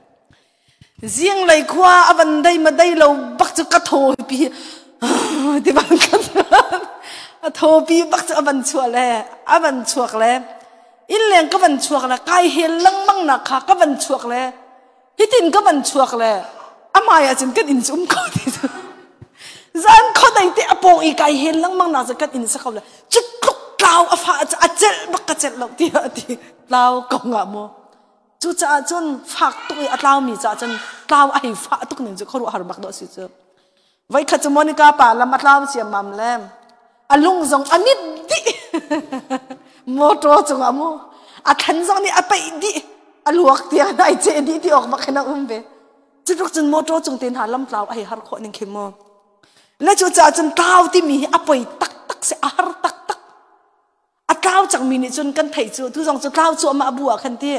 Zinglei khua a van dei ma dei lo bak cu ka thaw pi ti bang kan a thaw pi bak cu a van chuah le a van chuak le innleng ka van chuak le kai hel lengmang nak kha ka van chuak le hitin ka van chuak le amai ah cun kan inn cu um ko ti cu zan khodei te a pawng i kai hel lengmang nak cu kan inn sa ko le cu tluk tlau a fa a celh bak ka celh lo ti a ti tlau ko nga mu Cucaah cun fak tuk i a tlaumi caah cun tlau a hei fah tuk ning cu khuaruahhar bak dawh si cu. Voikhat cu Monica pa lam a tlau ciammam le a lung zong a mit dih. Motor cungah mu a thlan zong nih a peih dih. A luak tiang ai ceh dih ti awk bak hin a um ve. Cutluk cun motor cung te hna lam tlau a hei har khawh ning khi mu. Le cucaah cun tlau timi hi a poi taktak si a har taktak. A tlau cangmi nih cun kan theih cu tu zong cu tlau cuahmah bu ah khan ti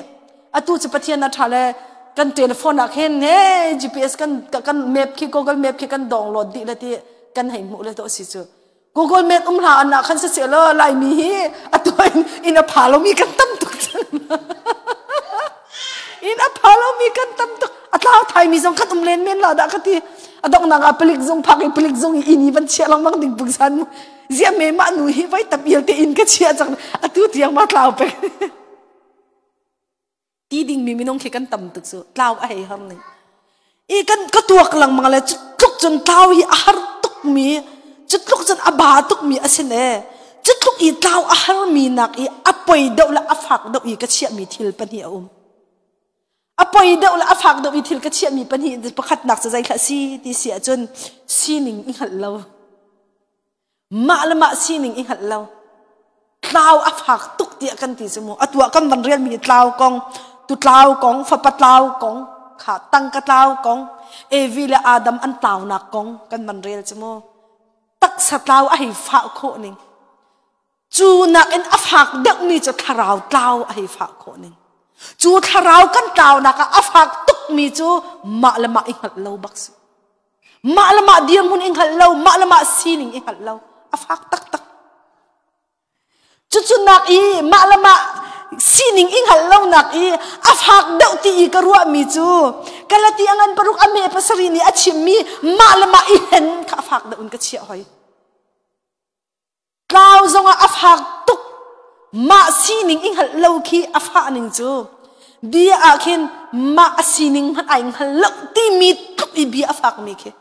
atu cu Pathian a ṭha le kan telephone ah khin he GPS kan kan map khi Google Map khi kan download dih le ti kan hei hmuh le to si cu Google Map um hla an ah khan si lo Laimi hi atu in in a pha lomi kan tam tuk cang in a pha lomi kan tam tuk a tlau thaimi zong kan um len men la dah ka ti a donghnak ah palik zung phak i palik zung i inn i van chiah lengmang ding pungsan mu Ziah me mah nu hi voi tam ial te in ka chia cang atu tiang ma tlau peng. Ti ding mi minung khi kan tam tuk cu tlau a hei har ning. I kan ka tuak lengmang le cutluk cun tlau hi a har tuk mi cutluk cun a ba tuk mi a sin e. Cutluk i tlau a har mi nak i a poi deuh le a fak deuh i ka chiah mi thil pahnih a um. A poi deuh le a fak deuh i thil ka chiahmi pahnih pakhatnak cu zeithlah si ti si ahcun sining i hngalh lo. Mah le mah sining i hngalh lo. Tlau a fak tuk tiah kan ti cu mu. Atu ah kan van relmi tlau kong, tu tlau kong, fapa tlau kong, kha tangka tlau kong, Evi le Adam an tlaunak kong kan van rel cu mu. Taksa tlau a hei fah khawh ning. Cu nakin a fak deuhmi cu thlarau tlau a hei fah khawh ning. Cu thlarau kan tlaunak ah a fak tukmi cu mah le mah i hngalh lo bak si. Mah le mah dirhmun i hngalh lo, mah le mah sining i hngalh lo, a fak taktak. Cucu nak i mah le mah sining i hngalh lonak i a fak deuh ti i ka ruahmi cu Galati a ngan paruk a me pasarih nih a chimmi mah le mah i hen kha a fak deuh in ka chiah hoi. Tlau zongah a fak tuk. Mah sining i hngalh lo khi a fah ning cu bia ah khin mah a sining hmanh ai hngal lo timi tluk i bia a fakmi khi.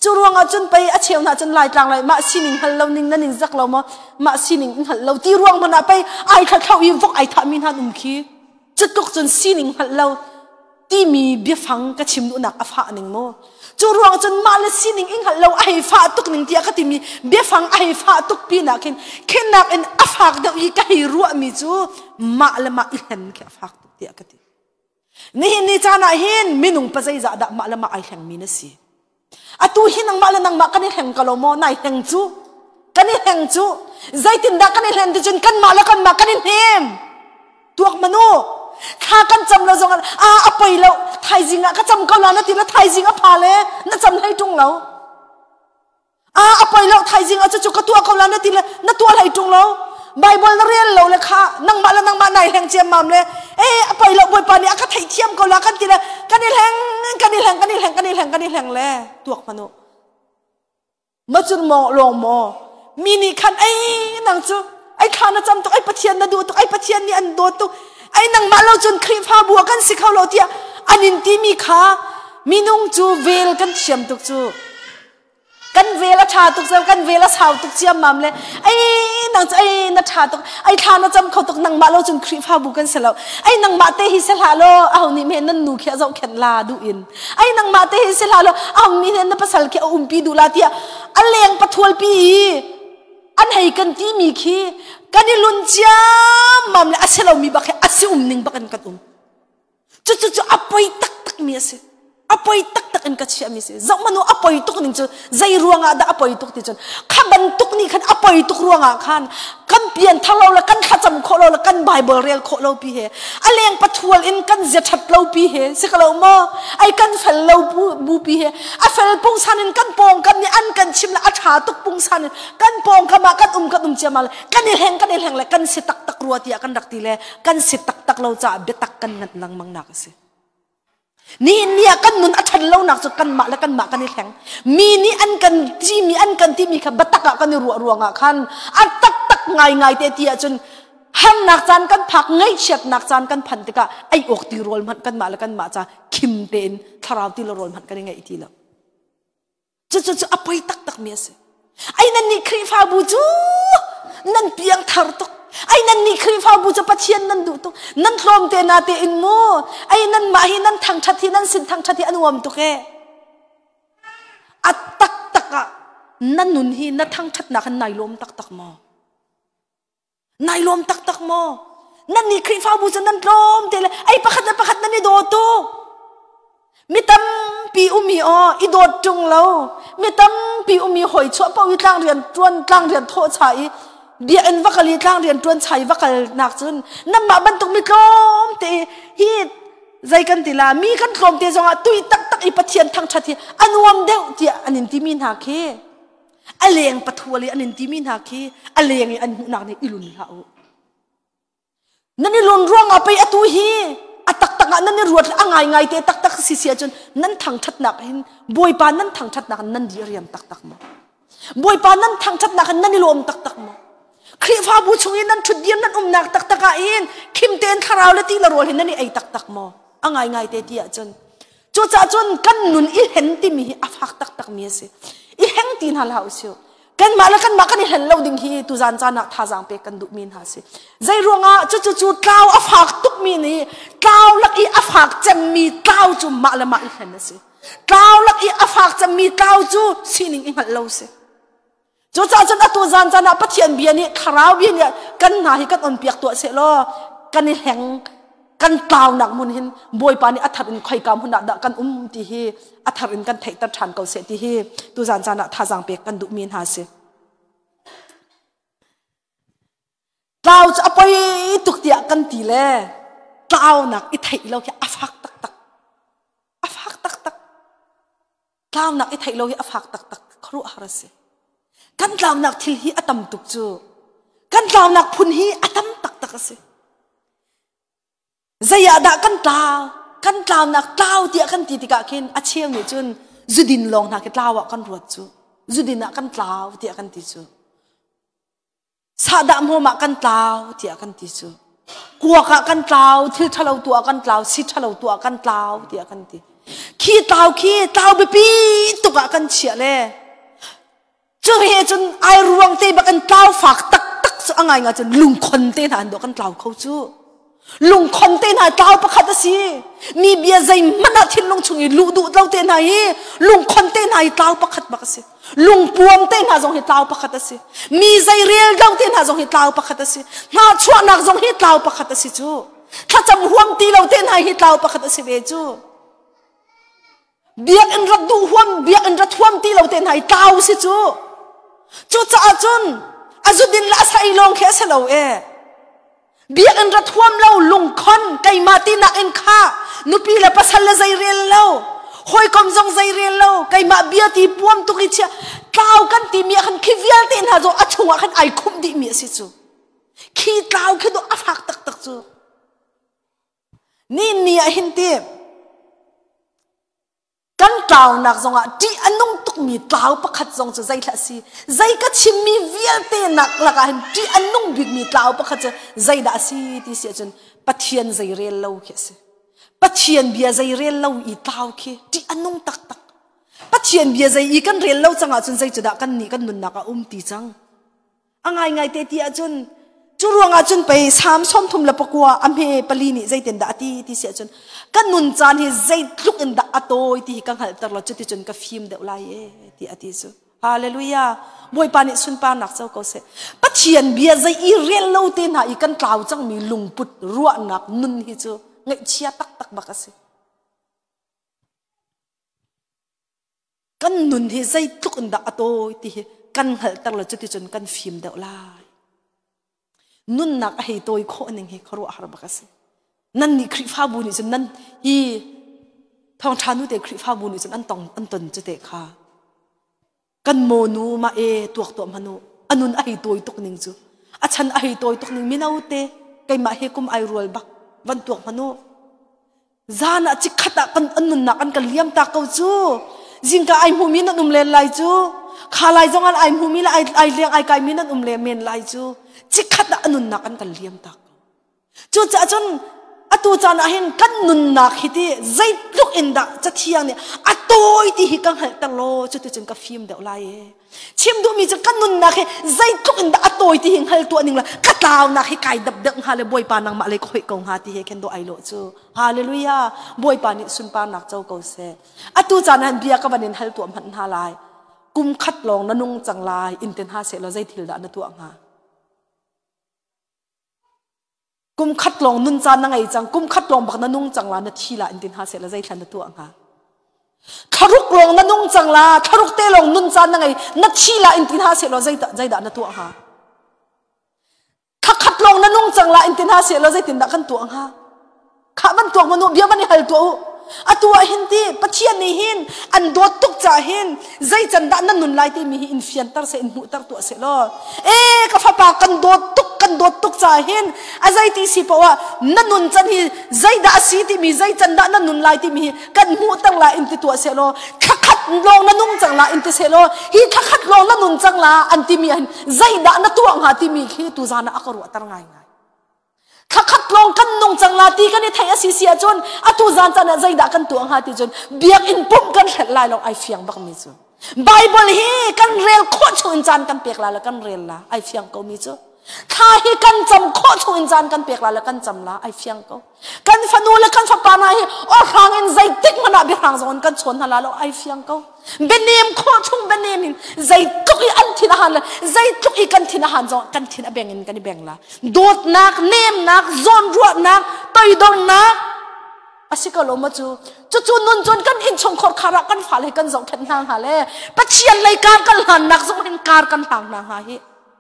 Cu ruangah cun pei a cheu hna cun Laitlang lai mah sining hngal lo ning nan in zak lo maw mah sining i hngalh lo ti ruang hmanh ah pei ai thla i vok ai thahmi hna an um khi. Cu tluk cun sining hngalh lo timi biafang ka chim duhnak a fah ning mu cu ruang cun mah le sining i hngalh lo a hei fah tuk ning tiah ka timi biafang a hei fah tuk pinah khin khennak in a fak deuh i ka hei ruahmi cu mah le mah i hlen khi a fak tuk tiah ka ti nihin ni caan ah hin minung pa zeizah dah mah le mah ai hlengmi na si Atu hi nangmah le nangmah kan i hleng ko lo maw? Nai hleng cu. Kan i hleng cu. Zeitindah kan i hlen ti cun kanmah le kanmah kan i hnem. Tuak manu. Thla kan cam lo zong ah a poi lo. Thaizing ah ka cam ko la na ti la thaizing a pha le na cam hlei ṭung lo. Ah a poi lo thaizing ah cucu ka tuah ko la na ti le na tuah hlei ṭung lo. Bible na rel lo le kha nangmah le nangmah nai hleng ciammam le eh a poi lo Bawipa nih a ka theihthiam ko la kan ti le kan i hleng kan i hleng kan i hleng kan i hleng kan i hleng le tuak hmanh u ma cun maw lawng maw mi nih khan ei nang cu ai thla na cam tuk ai Pathian na duh tuk ai Pathian nih an dawt tuk ai nangmah lo cun Khrihfabu ah kan si kho lo tiah an in timi kha minung cu vel kan thiam tuk cu kan vel a tha tuk cang kan vel a sau tuk ciammam le ai nang cu ai na tha tuk ai thla na cam kho tuk nangmah lo cun Khrihfabu kan si lo ai nangmah te hi si hlah law aho nih meh nan nu khi a zohkhenh la duh in ai nangmah te hi si hlah law aho nih nan pasal khi a umpi duh la tiah a leng pathual pi i an hei kan ti mi khi kan i lun ciammam le a si lomi bak hi a si um ning bak in kan um. Cucu a poi taktak mi a si. A poi taktak in ka chiah mi si. Zoh manu a poi tuk ning cu zei ruangah dah a poi tuk ti cun kha bantuk nih khan a poi tuk ruangah khan kan pian thar lo le kan thlacam khawh lo le kan Bible rel khawh lo pi he a leng pathual in kan zia that lo pi he si ka lo maw ai kan fel lo bu pi he a fel pungsan in kan pawng kam nih an kan chim le a tha tuk pungsan in kan pawng kam ah kan um kan um ciamal kan i hleng kan i hleng le kan si taktak rua tiah kan rak ti le kan si taktak lo caah biatak kan nganh lengmang nak a si. Nihin ni ah kan nun a ṭhan lonak cu kanmah le kanmah kan i hleng. Mi nih an kan timi an kan timi kha biatak ah kan i ruah ruangah khan a taktak ngaingai te ti ahcun harnak caan kan phak ngaihchiatnak caan kan phan tikah ei awk ti rawl hmanh kanmah le kanmah ca khim tein thlarau ti le rawl hmanh kan i ngeih ti lo. Cucu cu a poi taktak mi a si. Ai nan nih Khrihfabu cu nan piang thar tuk. Ai nan nih Khrihfabu cu Pathian nan duh tuk. Nan tlawm te na te in mu. Ai nan mah hi nan thangthat hi nan sin thangthat hi a nuam tuk e. A taktak ah na nun hi na thangthatnak in nai lawm taktak maw? Nai lawm taktak maw? Nan nih Khrihfabu cu nan tlawm te le ei pakhat le pakhat nan i daw tuk. Mi tampi umi aw i dawt ṭung lo. Mi tampi umi hoi chuah paoh i tlang rian ṭuan tlang rian thawh cha i biakinn va kal i tlang rian ṭuan cha i va kal nak cun nanmah bantuk mi tlawm te hi zei kan ti la mi kan tlawm te zongah tui taktak i Pathian thangṭhat hi a nuam deuh tiah an in timi hna khi. A leng pathual i an in timi hna khi a leng i an hmuhnak nih i lun hlah u. Nan i lun ruangah pei atu hi a taktak ah nan i ruat a ngaingai te taktak si si ahcun nan thangṭhatnak hin Bawipa nan thangṭhatnak in nan di riam taktak maw? Bawipa nan thangṭhatnak in nan i lawm taktak maw? Khrihfabu chung i nan ṭhutdir nan umnak taktak ah hin khim tein thlarau le ti le rawl hin nan i ei taktak maw? A ngaingai te ti ahcun Cucaah cun kan nun i hlen timi hi a fak taktakmi a si. I hleng ti hna hlah usih. Kanmah le kanmah kan i hlen lo ding hi tuzan caan ah thazaang pek kan duhmi hna a si. Zei ruangah cucu cu tlau a fak tukmi nih tlau lak i a fak cemmi tlau cu mah le mah i hlen a si. Tlau lak i a fak cemmi tlau cu sining i hngalh lo a si. Cucaah cun atu zan caan ah Pathian bia nih thlarau bia nih kan hna hi kan onpiak tuah seh law kan i hleng kan tlaunak hmun hin Bawipa nih a thar in khoika hmun ah dah kan um ti hi a thar in kan theihter ṭhan ko seh ti hi tuzan caan ah thazaang pek kan duhmi hna si. Tlau cu a poi tuk tiah kan ti le tlaunak i theih lo khi a fak taktak. A fak taktak. Tlaunak i theih lo hi a fak taktak khuaruahhar a si. Kan tlaunak thil hi a tam tuk cu. Kan tlaunak phun hi a tam taktak a si. Zei ah dah kan tlau? Kan tlaunak tlau tiah kan ti tikah khin a cheu nih cun zudin lawng hna khi tlau ah kan ruat cu. Zudin ah kan tlau tiah kan ti cu. Sahdah hmawm ah kan tlau tiah kan ti cu. Kuak ah kan tlau, thil ṭhalo tuah ah kan tlau, si ṭhalo tuah ah kan tlau tiah kan ti. Khi tlau khi tlau biapi tuk ah kan chiah le cu he cun ai ruang te bak in tlau fak taktak cu a ngai nga cun lungkhon te hna an dawh kan tlau kho cu. Lungkhon te hna tlau pakhat a si. Mi bia zeihmanh ah thinlung chung i luh duh lo te hna hi lungkhon te hna hi tlau pakhat bak a si. Lungpuam te hna zong hi tlau pakhat a si. Mi zei rel lo te hna zong hi tlau pakhat a si. Hnahchuahnak zong hi tlau pakhat a si cu. Thlacam huam ti lo te hna hi tlau pakhat a si ve cu. Biakinn rat duh huam, biakinn rat huam ti lo te hna hi tlau si cu. Cucaah cun a zudin le a sai lawng khi a si lo e. Biakinn rat huam lo lungkhon keimah tinak in kha nupi le pasal le zei rel lo hawikom zong zei rel lo keimah bia ti puam tuk i chia tlau kan timi ah khan khi vialte hna zong a chungah khan ai khumh dihmi a si cu khi tlau khi dawh a fak taktak cu ni ni ah hin ti Kan tlaunak zongah ṭih a nung tukmi tlau pakhat zong cu zeithlah a si? Zei ka chimmi vialte nak lakah hin ṭih a nung bikmi tlau pakhat cu zeidah a si ti si ahcun Pathian zei rel lo khi a si. Pathian bia zei rel lo i tlau khi ṭih a nung taktak. Pathian bia zei i kan rel lo cang ahcun zei cu dah kan nih kan nunnak a um ti cang. A ngaingai te ti ahcun cu ruangah cun pei Salm 39 a hme pali nih zeitin dah a ti ti si ahcun ka nun caan hi zeitluk in dah a tawi ti hi ka hngalhter lo cuticun ka fim deuh lai e ti a ti cu. Hallelujah. Bawipa nih sunparnak co ko seh. Pathian bia zei i rel lo te hna i kan tlau cangmi lungput ruahnak nun hi cu ngaihchia taktak bak a si. Kan nun hi zeitluk in dah a tawi ti hi kan hngalhter lo cuticun kan fim deuh lai. Nunnak a hei tawi khawh ning hi khuaruahhar bak a si. Nan nih Khrihfabu nih cun nan hi thawngṭha nu te Khrihfabu nih cun an tong an ton cu te kha. Kan mawnu mah e tuak tuah hmanu a nun a hei tawi tuk ning cu a chan a hei tawi tuk ning mino te keimah he kum ai rual bak van tuak hmanu Zan ah chikkhat ah kan an nunnak an kan liam tak ko cu. Zingka ai hmumi nan um len lai cu. Kha lai zong an ai hmumi le ai ai leng ai kaimi nan um le men lai cu. Chikkhat ah a nunnak an kan liam tak ko. Cucaah cun atu caan ah hin kan nunnak hi ti zeitluk in dah cathiang nih a tawi ti hi ka hngalhter law cuticun ka fim deuh lai e. Chim duhmi cu ka nunnak hi zeitluk in dah a tawi ti hi hngal tuah ning la ka tlaunak hi kai dap deuh hnga le Bawipa nangmah lei ka hoih ko hnga ti he khin dawh ai lawh cu. Hallelujah. Bawipa nih sunparnak co ko seh. Atu caan ah bia ka van in hal tuah hmanh hna lai. Kum khat lawng na nung cang lai in ten ha seh law zei thil dah na tuah hnga? Kum khat lawng nun caan na ngei cang kum khat lawng bak na nung cang la na thi la in tin ha seh la zeithlan na tuah hnga thlaruk lawng na nung cang la thlaruk te lawng nun caan na ngei na thi la in tin ha seh law zeidah na tuah hnga thakhat lawng na nung cang la in tin ha seh law zeitin dah kan tuah hnga Kha bantuk manu bia van i hal tuah u. Atu ah hin ti Pathian nih hin an dawt tuk ca hin zei can dah nan nun lai timi hi in fianter seh in hmuhter tuah seh law e ka fapa kan dawt tuk kan dawt tuk ca hin a zei ti si poah na nun can hi zeidah a si timi zei can dah na nun lai timi hi kan hmuhter la in ti tuah seh law thlakhat lawng na nung cang la in ti seh law hi thlakhat lawng na nun cang la an timi hin zeidah na tuah hnga timi khi tuzan ah a ka ruahter ngaingai. Thlakhat lawng kan nung cang la ti kan i theih a si si ahcun atu zan caan ah zeidah kan tuah hnga ti cun biakinn pumh kan hrelh lai lo ai fiang bak mi cu. Bible hi kan rel khawh chung in caan kan pek la le kan rel la ai fiang ko mi cu. Thla hi kan cam khawh chung in caan kan pek la le kan cam la ai fiang ko. Kan fanu le kan fapa hna hi awhrang in zeitik hmanh ah biahrang zong in kan chawn hna la lo ai fiang ko. Bianem khawh chung bianem in zeitluk i an thin a han le zeitluk i kan thin a han zong kan thin a beng in kan i beng la. Dawtnak, nemnak, zawnruahnak, toidornak a si ko lo ma cu. Cucu nun cun kan innchungkhar khar ah kan fale kan zohkhenh hna hnga le Pathian lei kar kan hlannak zong hin kar kan hlang hna hnga hi.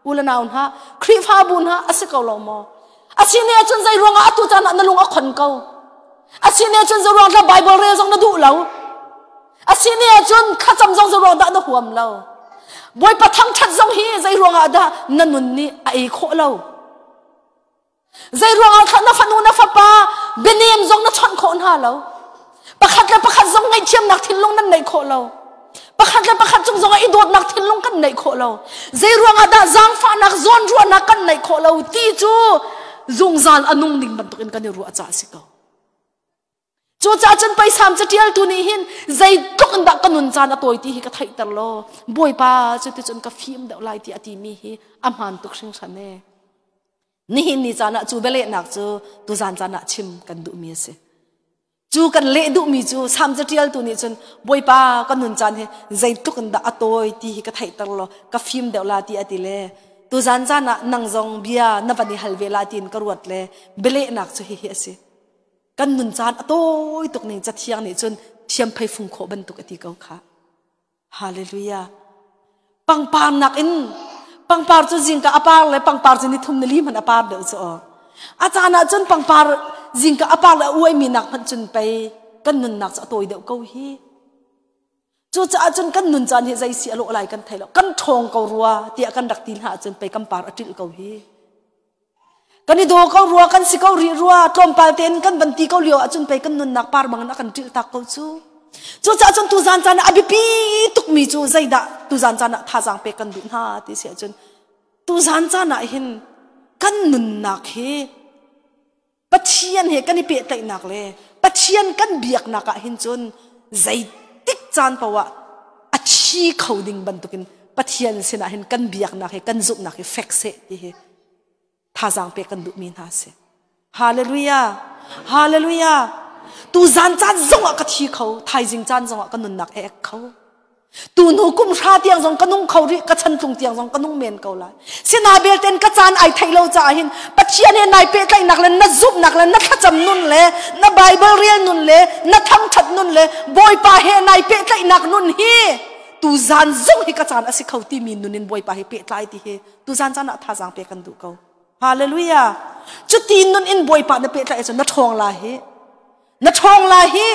U le nau hna, Khrihfabu hna a si ko lo maw? A si ne ahcun zei ruangah atu caan ah na lung a khon ko? A si ne ahcun zei ruang Bible rel zong na duh lo? A si ne ahcun thlacam zong zei ruang dah na huam lo? Bawipa thangṭhat zong hi zei ruangah dah na nun nih a ei khawh lo? Zei ruangah thla na fanu na fapa bianem zong na chawnh khawh hna lo? Pakhat le pakhat zong ngaihthiamnak thinlung nan neih khawh lo. Pakhat le pakhat cung zongah i dawtnak thinlung kan neih khawh lo. Zei ruangah dah zaangfahnak zawnruahnak kan neih khawh lo ti cu zungzal a nung ning bantukin kan i ruah caah a si ko. Cucaah cun paisam catialtu nih hin zeitluk in dah ka nun caan a tawi ti hi ka theihter law Bawipa cuticun ka fim deuh lai ti a timi hi a hmaan tuk hringhran ee. Nihin ni caan ah cu bialehnak cu tuzan caan ah chim kan duhmi a si. Cu kan leh duhmi cu Salm catialtu nih cun Bawipa ka nun caan hi zeitluk in dah a tawi ti hi ka theihter law ka fim deuh la ti a ti le tuzan caan ah nang zong bia na van i hal ve la tiin ka ruat le bialehnak cu hihi a si. Kan nun caan a tawi tuk ning cathiang nih cun thiamphei fung khawh bantuk a ti ko kha. Hallelujah. Pangpar nakin pangpar cu zingka a par le pangpar cu nithum nili hmanh a par deuh cu aw. A caan ah cun pangpar zingka a par le a uaimi nak hmanh cun pei kan nunnak cu a tawi deuh ko hi. Cucaah cun kan nun caan hi zei si a lawh lai kan thei lo. Kan ṭhawng ko rua tiah kan rak ti hna ahcun pei kan par a ṭilh ko hi. Kan i daw ko rua, kan si ko rih rua, tlawmpal tein kan van ti ko lio ahcun pei kan nunnak par bangin a kan ṭilh tak ko cu. Cucaah cun tuzan caan ah a biapi tukmi cu zeidah tuzan caan ah thazaang pek kan duh hna ti si ahcun tuzan caan ah hin kan nunnak hi Pathian he kan i pehtlaihnak le Pathian kan biaknak ah hin cun zeitik caan paoh ah thi kho ding bantukin Pathian sinah hin kan biaknak hi kan zumhnak hi fek seh ti hi thazaang pek kan duhmi hna si. Hallelujah! Hallelujah! Tu zan caan zongah ka thi kho, thaizing caan zongah ka nunnak a ek kho. Tu hnu kum hra tiang zong ka nung kho rih, ka chantlung tiang zong ka nung men ko lai. Sina belten ka caan ai theih lo caah hin Pathian he nai pehtlaihnak le na zumhnak le na thlacam nun le na Bible rel nun le na thangthat nun le Bawipa he nai pehtlaihnak nun hi tu zan zong hi ka caan a si kho timi nun in Bawipa he pehtlai ti hi tu zan caan ah thazaang pek kan duh ko. Hallelujah. Cuti nun in Bawipa na pehtlaih ahcun na ṭhawng lai hi. Na ṭhawng lai hi.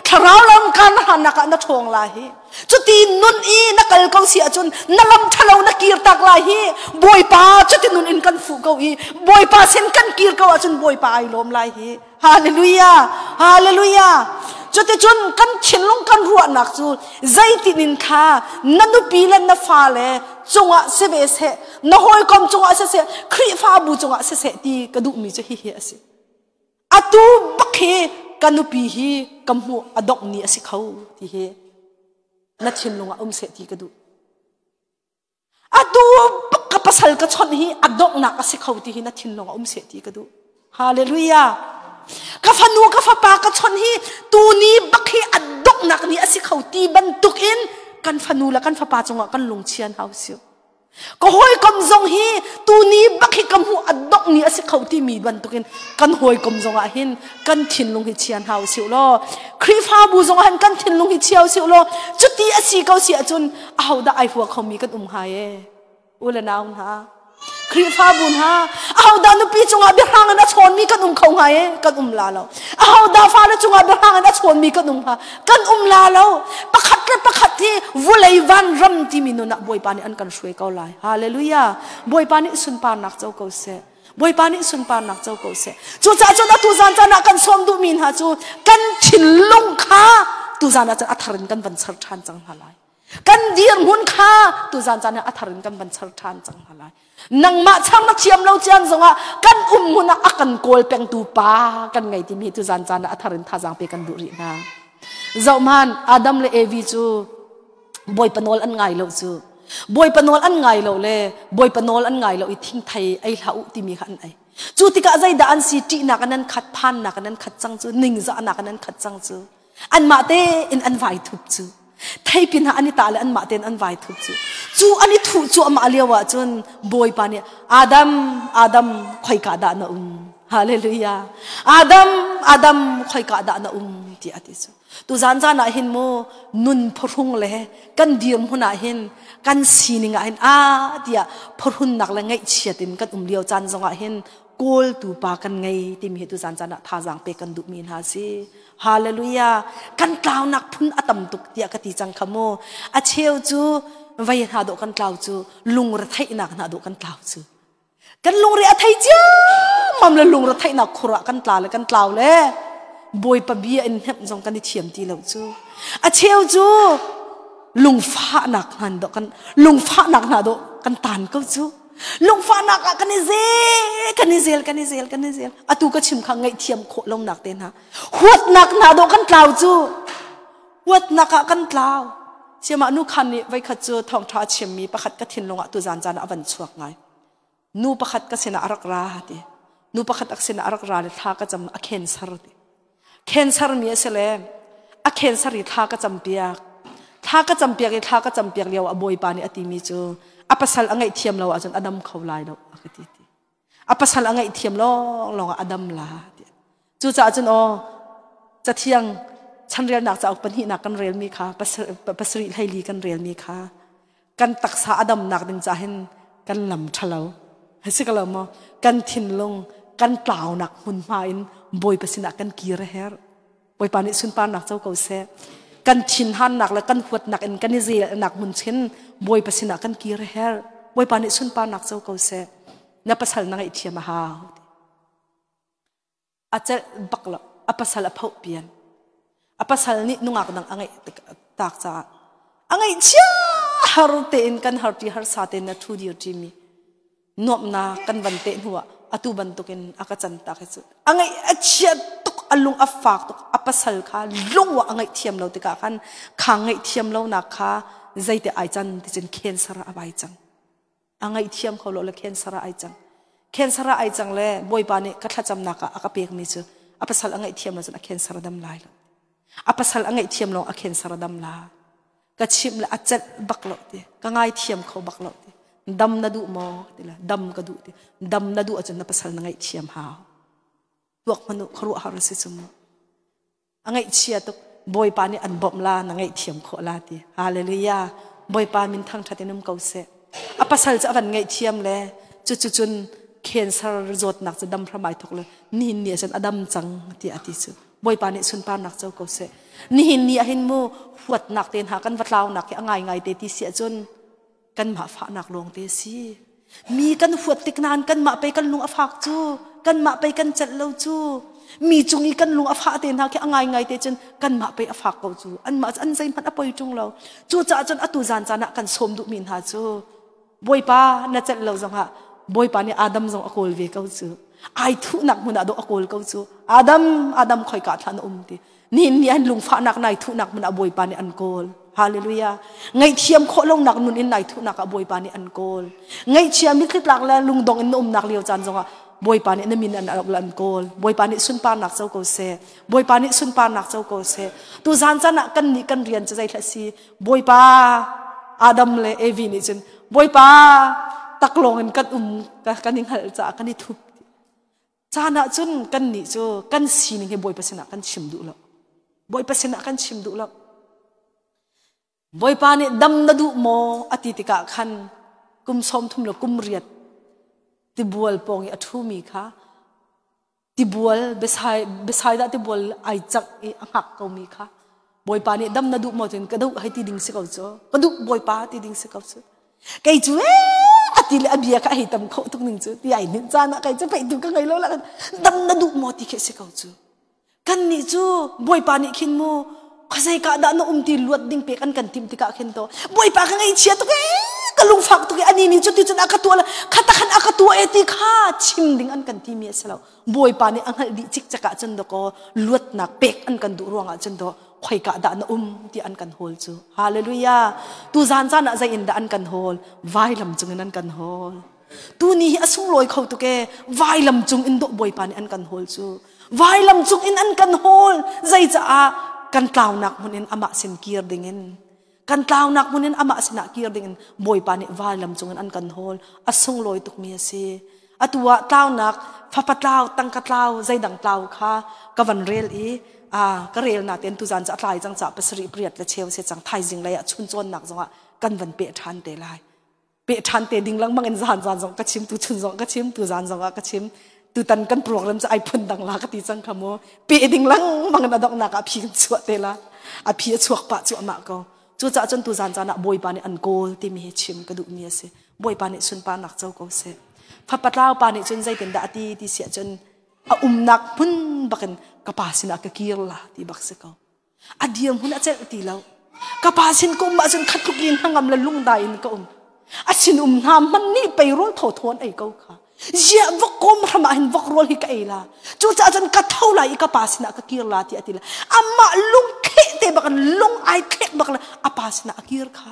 Thlarau lam kan hannak ah na ṭhawng lai hi. Cuti nun i na kal ko si ahcun na lam ṭhalo na kir tak lai hi. Bawipa cuti nun in kan fuh ko i Bawipa sin kan kir ko ahcun Bawipa ai lawm lai hi. Hallelujah. Hallelujah. Cuticun kan thinlung kan ruahnak cu zeitin in kha na nupi le na fale cungah si ve seh, na hawikom cungah siseh, Khrihfabu cungah siseh ti ka duhmi cu hihi a si. Atu bak hi ka nupi hi ka hmuh a dongh ni a si kho ti hi na thinlung ah um seh ti ka duh. Atu bak ka pasal ka chawnh hi a donghnak a si kho ti hi na thinlung ah um seh ti ka duh. Hallelujah. Ka fanu ka fapa ka chawnh hi tuni bak hi a donghnak ni a si kho ti bantuk in kan fanu le kan fapa cungah kan lungchian hau siu. Ka hawikom zong hi tuni bak hi ka hmuh a dongh ni a si kho timi bantukin kan hawikom zong ah hin kan thinlung hi chian hau siu law Khrihfabu zong ah hin kan thinlung hi chia siu law cuti a si ko si ahcun ahodah ai hua khomi kan um hnga e u le nau hna Khrihfabu hna ahodah nupi cungah biahrang in a chawnmi kan um kho hnga e kan um la lo ahodah fale cungah biahrang in a chawnmi kan um hnga kan um la lo pakhat le pakhat hi vulei van ram timi nun ah Bawipa nih an kan hruai ko lai hallelujah Bawipa nih sunparnak co ko seh Bawipa nih sunparnak co ko seh cucaah cun atu zan caan ah kan sawm duhmi hna cu kan thinlung kha tuzan ah cun a thar in kan van char ṭhan cang hna lai kan dirhmun kha tuzan caan ah a thar in kan van char ṭhan cang hna lai nangmah chang na thiam lo cian zongah kan um hmun ah a kan kawl pengtu pa kan ngei timi tuzan caan ah a thar in thazaang pe kan duh rih hna zohman Adam le Evi cu Bawipa nawl an ngai lo cu Bawipa nawl an ngai lo le Bawipa nawl an ngai lo i thingthei ei hlah u timi kha an ei cu tikah zeidah an si ṭihnak an an khat phannak an an khat cang cu ningzahnak an an khat cang cu anmah tein an vai thup cu theipi hna an i tah le anmah tein an vai thup cu cu an i thuh cuahmah lio ah cun Bawipa nih Adam Adam khoika dah na um hallelujah Adam Adam khoika dah na um tiah a ti cu tuzan zan ah hin mu nun phuhrung le kan dirhmun ah hin kan sining ah hin a tiah phuhrunnak le ngaihchiat in kan um lio caan zong ah hin kawltu pa kan ngei timi hi tuzan caan ah thazaang pek kan duhmi hna si Hallelujah. Kan tlaunak phun a tam tuk tiah ka ti cang kha mu. A cheu cu vei hna dawh kan tlau cu lungre theihnak hna dawh kan tlau cu. Kan lungre a thei ciammam le lungre theihnak khur ah kan tla le kan tlau le Bawipa bia in hnemh zong kan i thiam ti lo cu. A cheu cu lungfahnak hna dawh kan lungfahnak hna dawh kan tan ko cu. Lungfahnak ah kan i zel kan i zel kan i zel kan i zel atu ka chim kha ngaihthiam khawh lonak te hna huatnak hna dawh kan tlau cu huatnak ah kan tlau siamah nu khan nih voikhat cu thawngṭha a chimmi pakhat ka thinlung ah tuzan caan ah a van chuak ngai nu pakhat ka sinah a rak ra ti nu pakhat a sinah a rak ra le thla ka cam a cancer ti Cancer mi a si le a cancer i thla ka campiak. Thla ka campiak i thla ka campiak lio a bawipa nih a timi cu a pasal a ngaihthiam lo ahcun a dam kho lai lo a ka ti ti. A pasal a ngaihthiam lawng lawng ah a dam la ti. Cucaah cun aw cathiang chanrelnak cauk pahnihnak kan relmi kha pasarih hleili kan relmi kha kan taksa a damnak ding ca hin kan lam ṭhalo si ko lo maw kan thinlung kan tlaunak hmunhma in Bawipa sinah kan kir a herh Bawipa nih sunparnak co ko seh kan thinhannak le kan huatnak in kan i zelnak hmun chin Bawipa sinah kan kir a herh Bawipa nih sunparnak co ko seh na pasal na ngaihthiam a hau a celh bak lo a pasal a phoh pian a pasal nih nungak dang a ngeih tak caah a ngeihchia har tein kan har ti harsa tein na thu dir ṭi mi nuamhnak kan van teh hnu ah atu bantukin a ka can tak hi cu a ngeih a chia tuk a lung a fak tuk a pasal kha lung a ngaihthiam lo tikah khan kha ngaihthiam lonak kha. Zeite ai can ti cun cancer a vai cang. A ngaihthiam kho lo le cancer ah ai cang. Cancer ah ai cang le Bawipa nih ka thlacamnak ah a ka pekmi cu a pasal a ngaihthiam lo cun a cancer a dam lai lo. A pasal a ngaihthiam lawng a cancer a dam la. Ka chimh le a celh bak lo ti. Ka ngaithiam kho bak lo ti. Dam na duh maw ti le dam ka duh ti. Dam na duh ahcun na pasal na ngaihthiam hau. Tuak hmanh u khuaruahhar a si cu mu. A ngaihchia tuk. Bawipa nih an bawmh la na ngaihthiam khawh la ti. Hallelujah. Bawipa min thangṭhat in um ko seh. A pasal cu a van ngaihthiam le cucu cun cancer zawtnak cu dam hram ai thok le nihin ni ah cun a dam cang tiah a ti cu. Bawipa nih sunparnak co ko seh. Nihin ni ah hin mu huatnak te hna kan va tlaunak hi a ngaingai te ti si ahcun kanmah fahnak lawng te si. Mi kan huat tik nain kanmah pei kan lung a fak cu, kanmah pei kan celh lo cu. Mi cung i kan lung a fah te hna khi a ngaingai te cun kanmah pei a fak ko cu. Anmah cu an zeihmanh a poi ṭung lo. Cucaah cun atu zan caan ah kan sawm duhmi hna cu Bawipa na celh lo zongah Bawipa nih Adam zong a kawl ve ko cu. Ai thuhnak hmun ah dawh a kawl ko cu. Adam, Adam khoika thla na um ti. Nihin ni an lungfahnak nai thuhnak hmun ah Bawipa nih an kawl. Hallelujah. Ngaihthiam khawh lonak nun in nai thuhnak ah Bawipa nih an kawl. Ngaihchia mitthli tlak le lungdong in na umnak lio caan zongah Bawipa nih na min an an kawl. Bawipa nih sunparnak co ko seh. Bawipa nih sunparnak co ko seh. Tu zan caan ah kan nih kan rian cu zei hlah si. Bawipa Adam le Evi nih cun Bawipa taklawng in kan um kan i hngalh caah kan i thup. Caan ah cun kannih cu kan sining hi Bawipa sinah kan chim duh lo. Bawipa sinah kan chim duh lo. Bawipa nih dam na duh maw a ti tikah khan kum 30 le kum riat tibual pawng i a ṭhumi kha tibual Bethsaida tibual ai cak i a hngak komi kha Bawipa nih dam na duh maw cun ka duh hei ti ding si ko cu ka duh Bawipa ti ding si ko cu kei cu a ti le a bia kha a hei tam kho tuk ning cu ti ai nin caan ah kei cu peih tu ka ngei lo la dam na duh maw ti khi si ko cu kan nih cu Bawipa nih khin mu khuazei ka dah na um ti luat ding pek an kan tim tikah khin to Bawipa ka ngaihchia tuk ee ka lungfak tuk ee ani nih cu ti cun a ka tuah la khata khan a ka tuah e ti kha chim ding an kan ti mi a si lo Bawipa nih a hngalh dih cikcek ah cun dakaw luatnak pek an kan duh ruangah cun daw khoika dah na um ti an kan hawl cu. Hallelujah. Tu zan caan ah zei in dah an kan hawl? Vailam cung in an kan hawl. Tu ni hi a sunglawi kho tuk ee. Vailam cung in dawh Bawipa nih an kan hawl cu. Vailam cung in an kan hawl. Zeicaah kan tlaunak hmun in amah sin kir ding in kan tlaunak hmun in amah sinah kir ding in Bawipa nih vailam cung in an kan hawl. A sunglawi tukmi a si. Atu ah tlaunak fapa tlau, tangka tlau, zeidang tlau kha ka van rel i a ka rel na ten tuzan cu a tlai cang ca pasarih pariat le cheu se cang thaizing lei ah chun cawnnak zongah kan van peh ṭhan te lai. Peh ṭhan te ding lengmang in zan zan zong ka chim tu chun zong ka chim tu zan zong ah ka chim tutan kan program cu ai phun dang la ka ti cang kha mu pe ding lengmang in a donghnak ah phi kan chuah te la a phi a chuak pah cu amah ko cucaah cun tu zan caan ah Bawipa nih an kawl timi hi chim ka duhmi a si Bawipa nih sunparnak co ko seh fapa tlau pa nih cun zeitindah a ti ti siah cun a umnak hmun bakin ka pa sinah ka kir la ti bak si ko a dir hmun a celh ti lo ka pa sin ka um ahcun khat tluk in hnangam le lungdai in ka um a sin um hna hman nih pei rawl thaw thawn ei ko kha ziah vok kawm hram ah hin vok rawl hi ka ei la cucaah cun ka tho lai i ka pa sinah ka kir la ti a ti la amah lung thleh te bak in lung ai thlek bak le a pa sinah a kir kha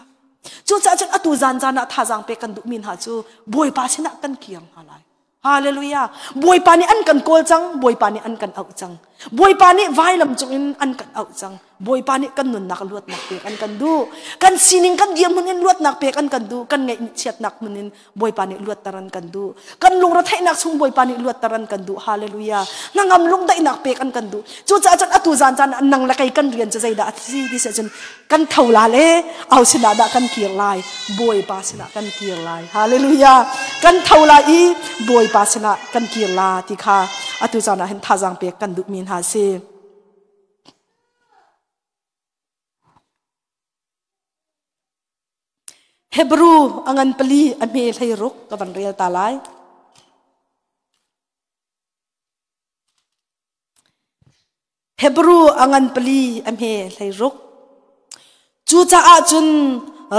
cucaah cun atu zan zan ah thazaang pek kan duhmi hna cu Bawipa sinah kan kir hna lai Hallelujah. Bawipa nih an kan kawl cang, Bawipa nih an kan auh cang. Bawipa nih vailam cungin an kan auh cang. Bawipa nih kan nunnak luatnak pek an kan duh. Kan sining kan dirhmun in luatnak pek an kan duh. Kan ngeih chiatnak hmun in Bawipa nih luatter an kan duh. Kan lungretheihnak chung Bawipa nih luatter an kan duh. Hallelujah. Hnangam lungdaihnak pek an kan duh. Cucaah cun atu zan caan nang le kei kan rian cu zeidah a si ti si cun kan tho la le au sinah dah kan kir lai Bawipa sinah kan kir lai hallelujah kan tho lai i Bawipa sinah kan kir la ti kha atu caan ah hin thazaang pek kan duhmi hna si Hebrew a ngan pali a hme hlei ruk ka van rel ta lai Hebrew a ngan pali a hme hlei ruk. Cucaah cun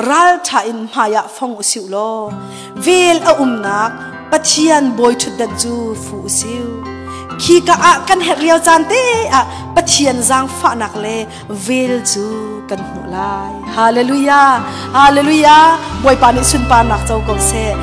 ralṭha in hmaiah fong u siu law vel a umnak Pathian bawi ṭhutdan cu fu u siu. Khi ka ah kan herh lio caan te ah Pathian zaangfahnak le vel cu kan hmuh lai. Hallelujah! Hallelujah! Bawipa nih sunparnak co ko seh.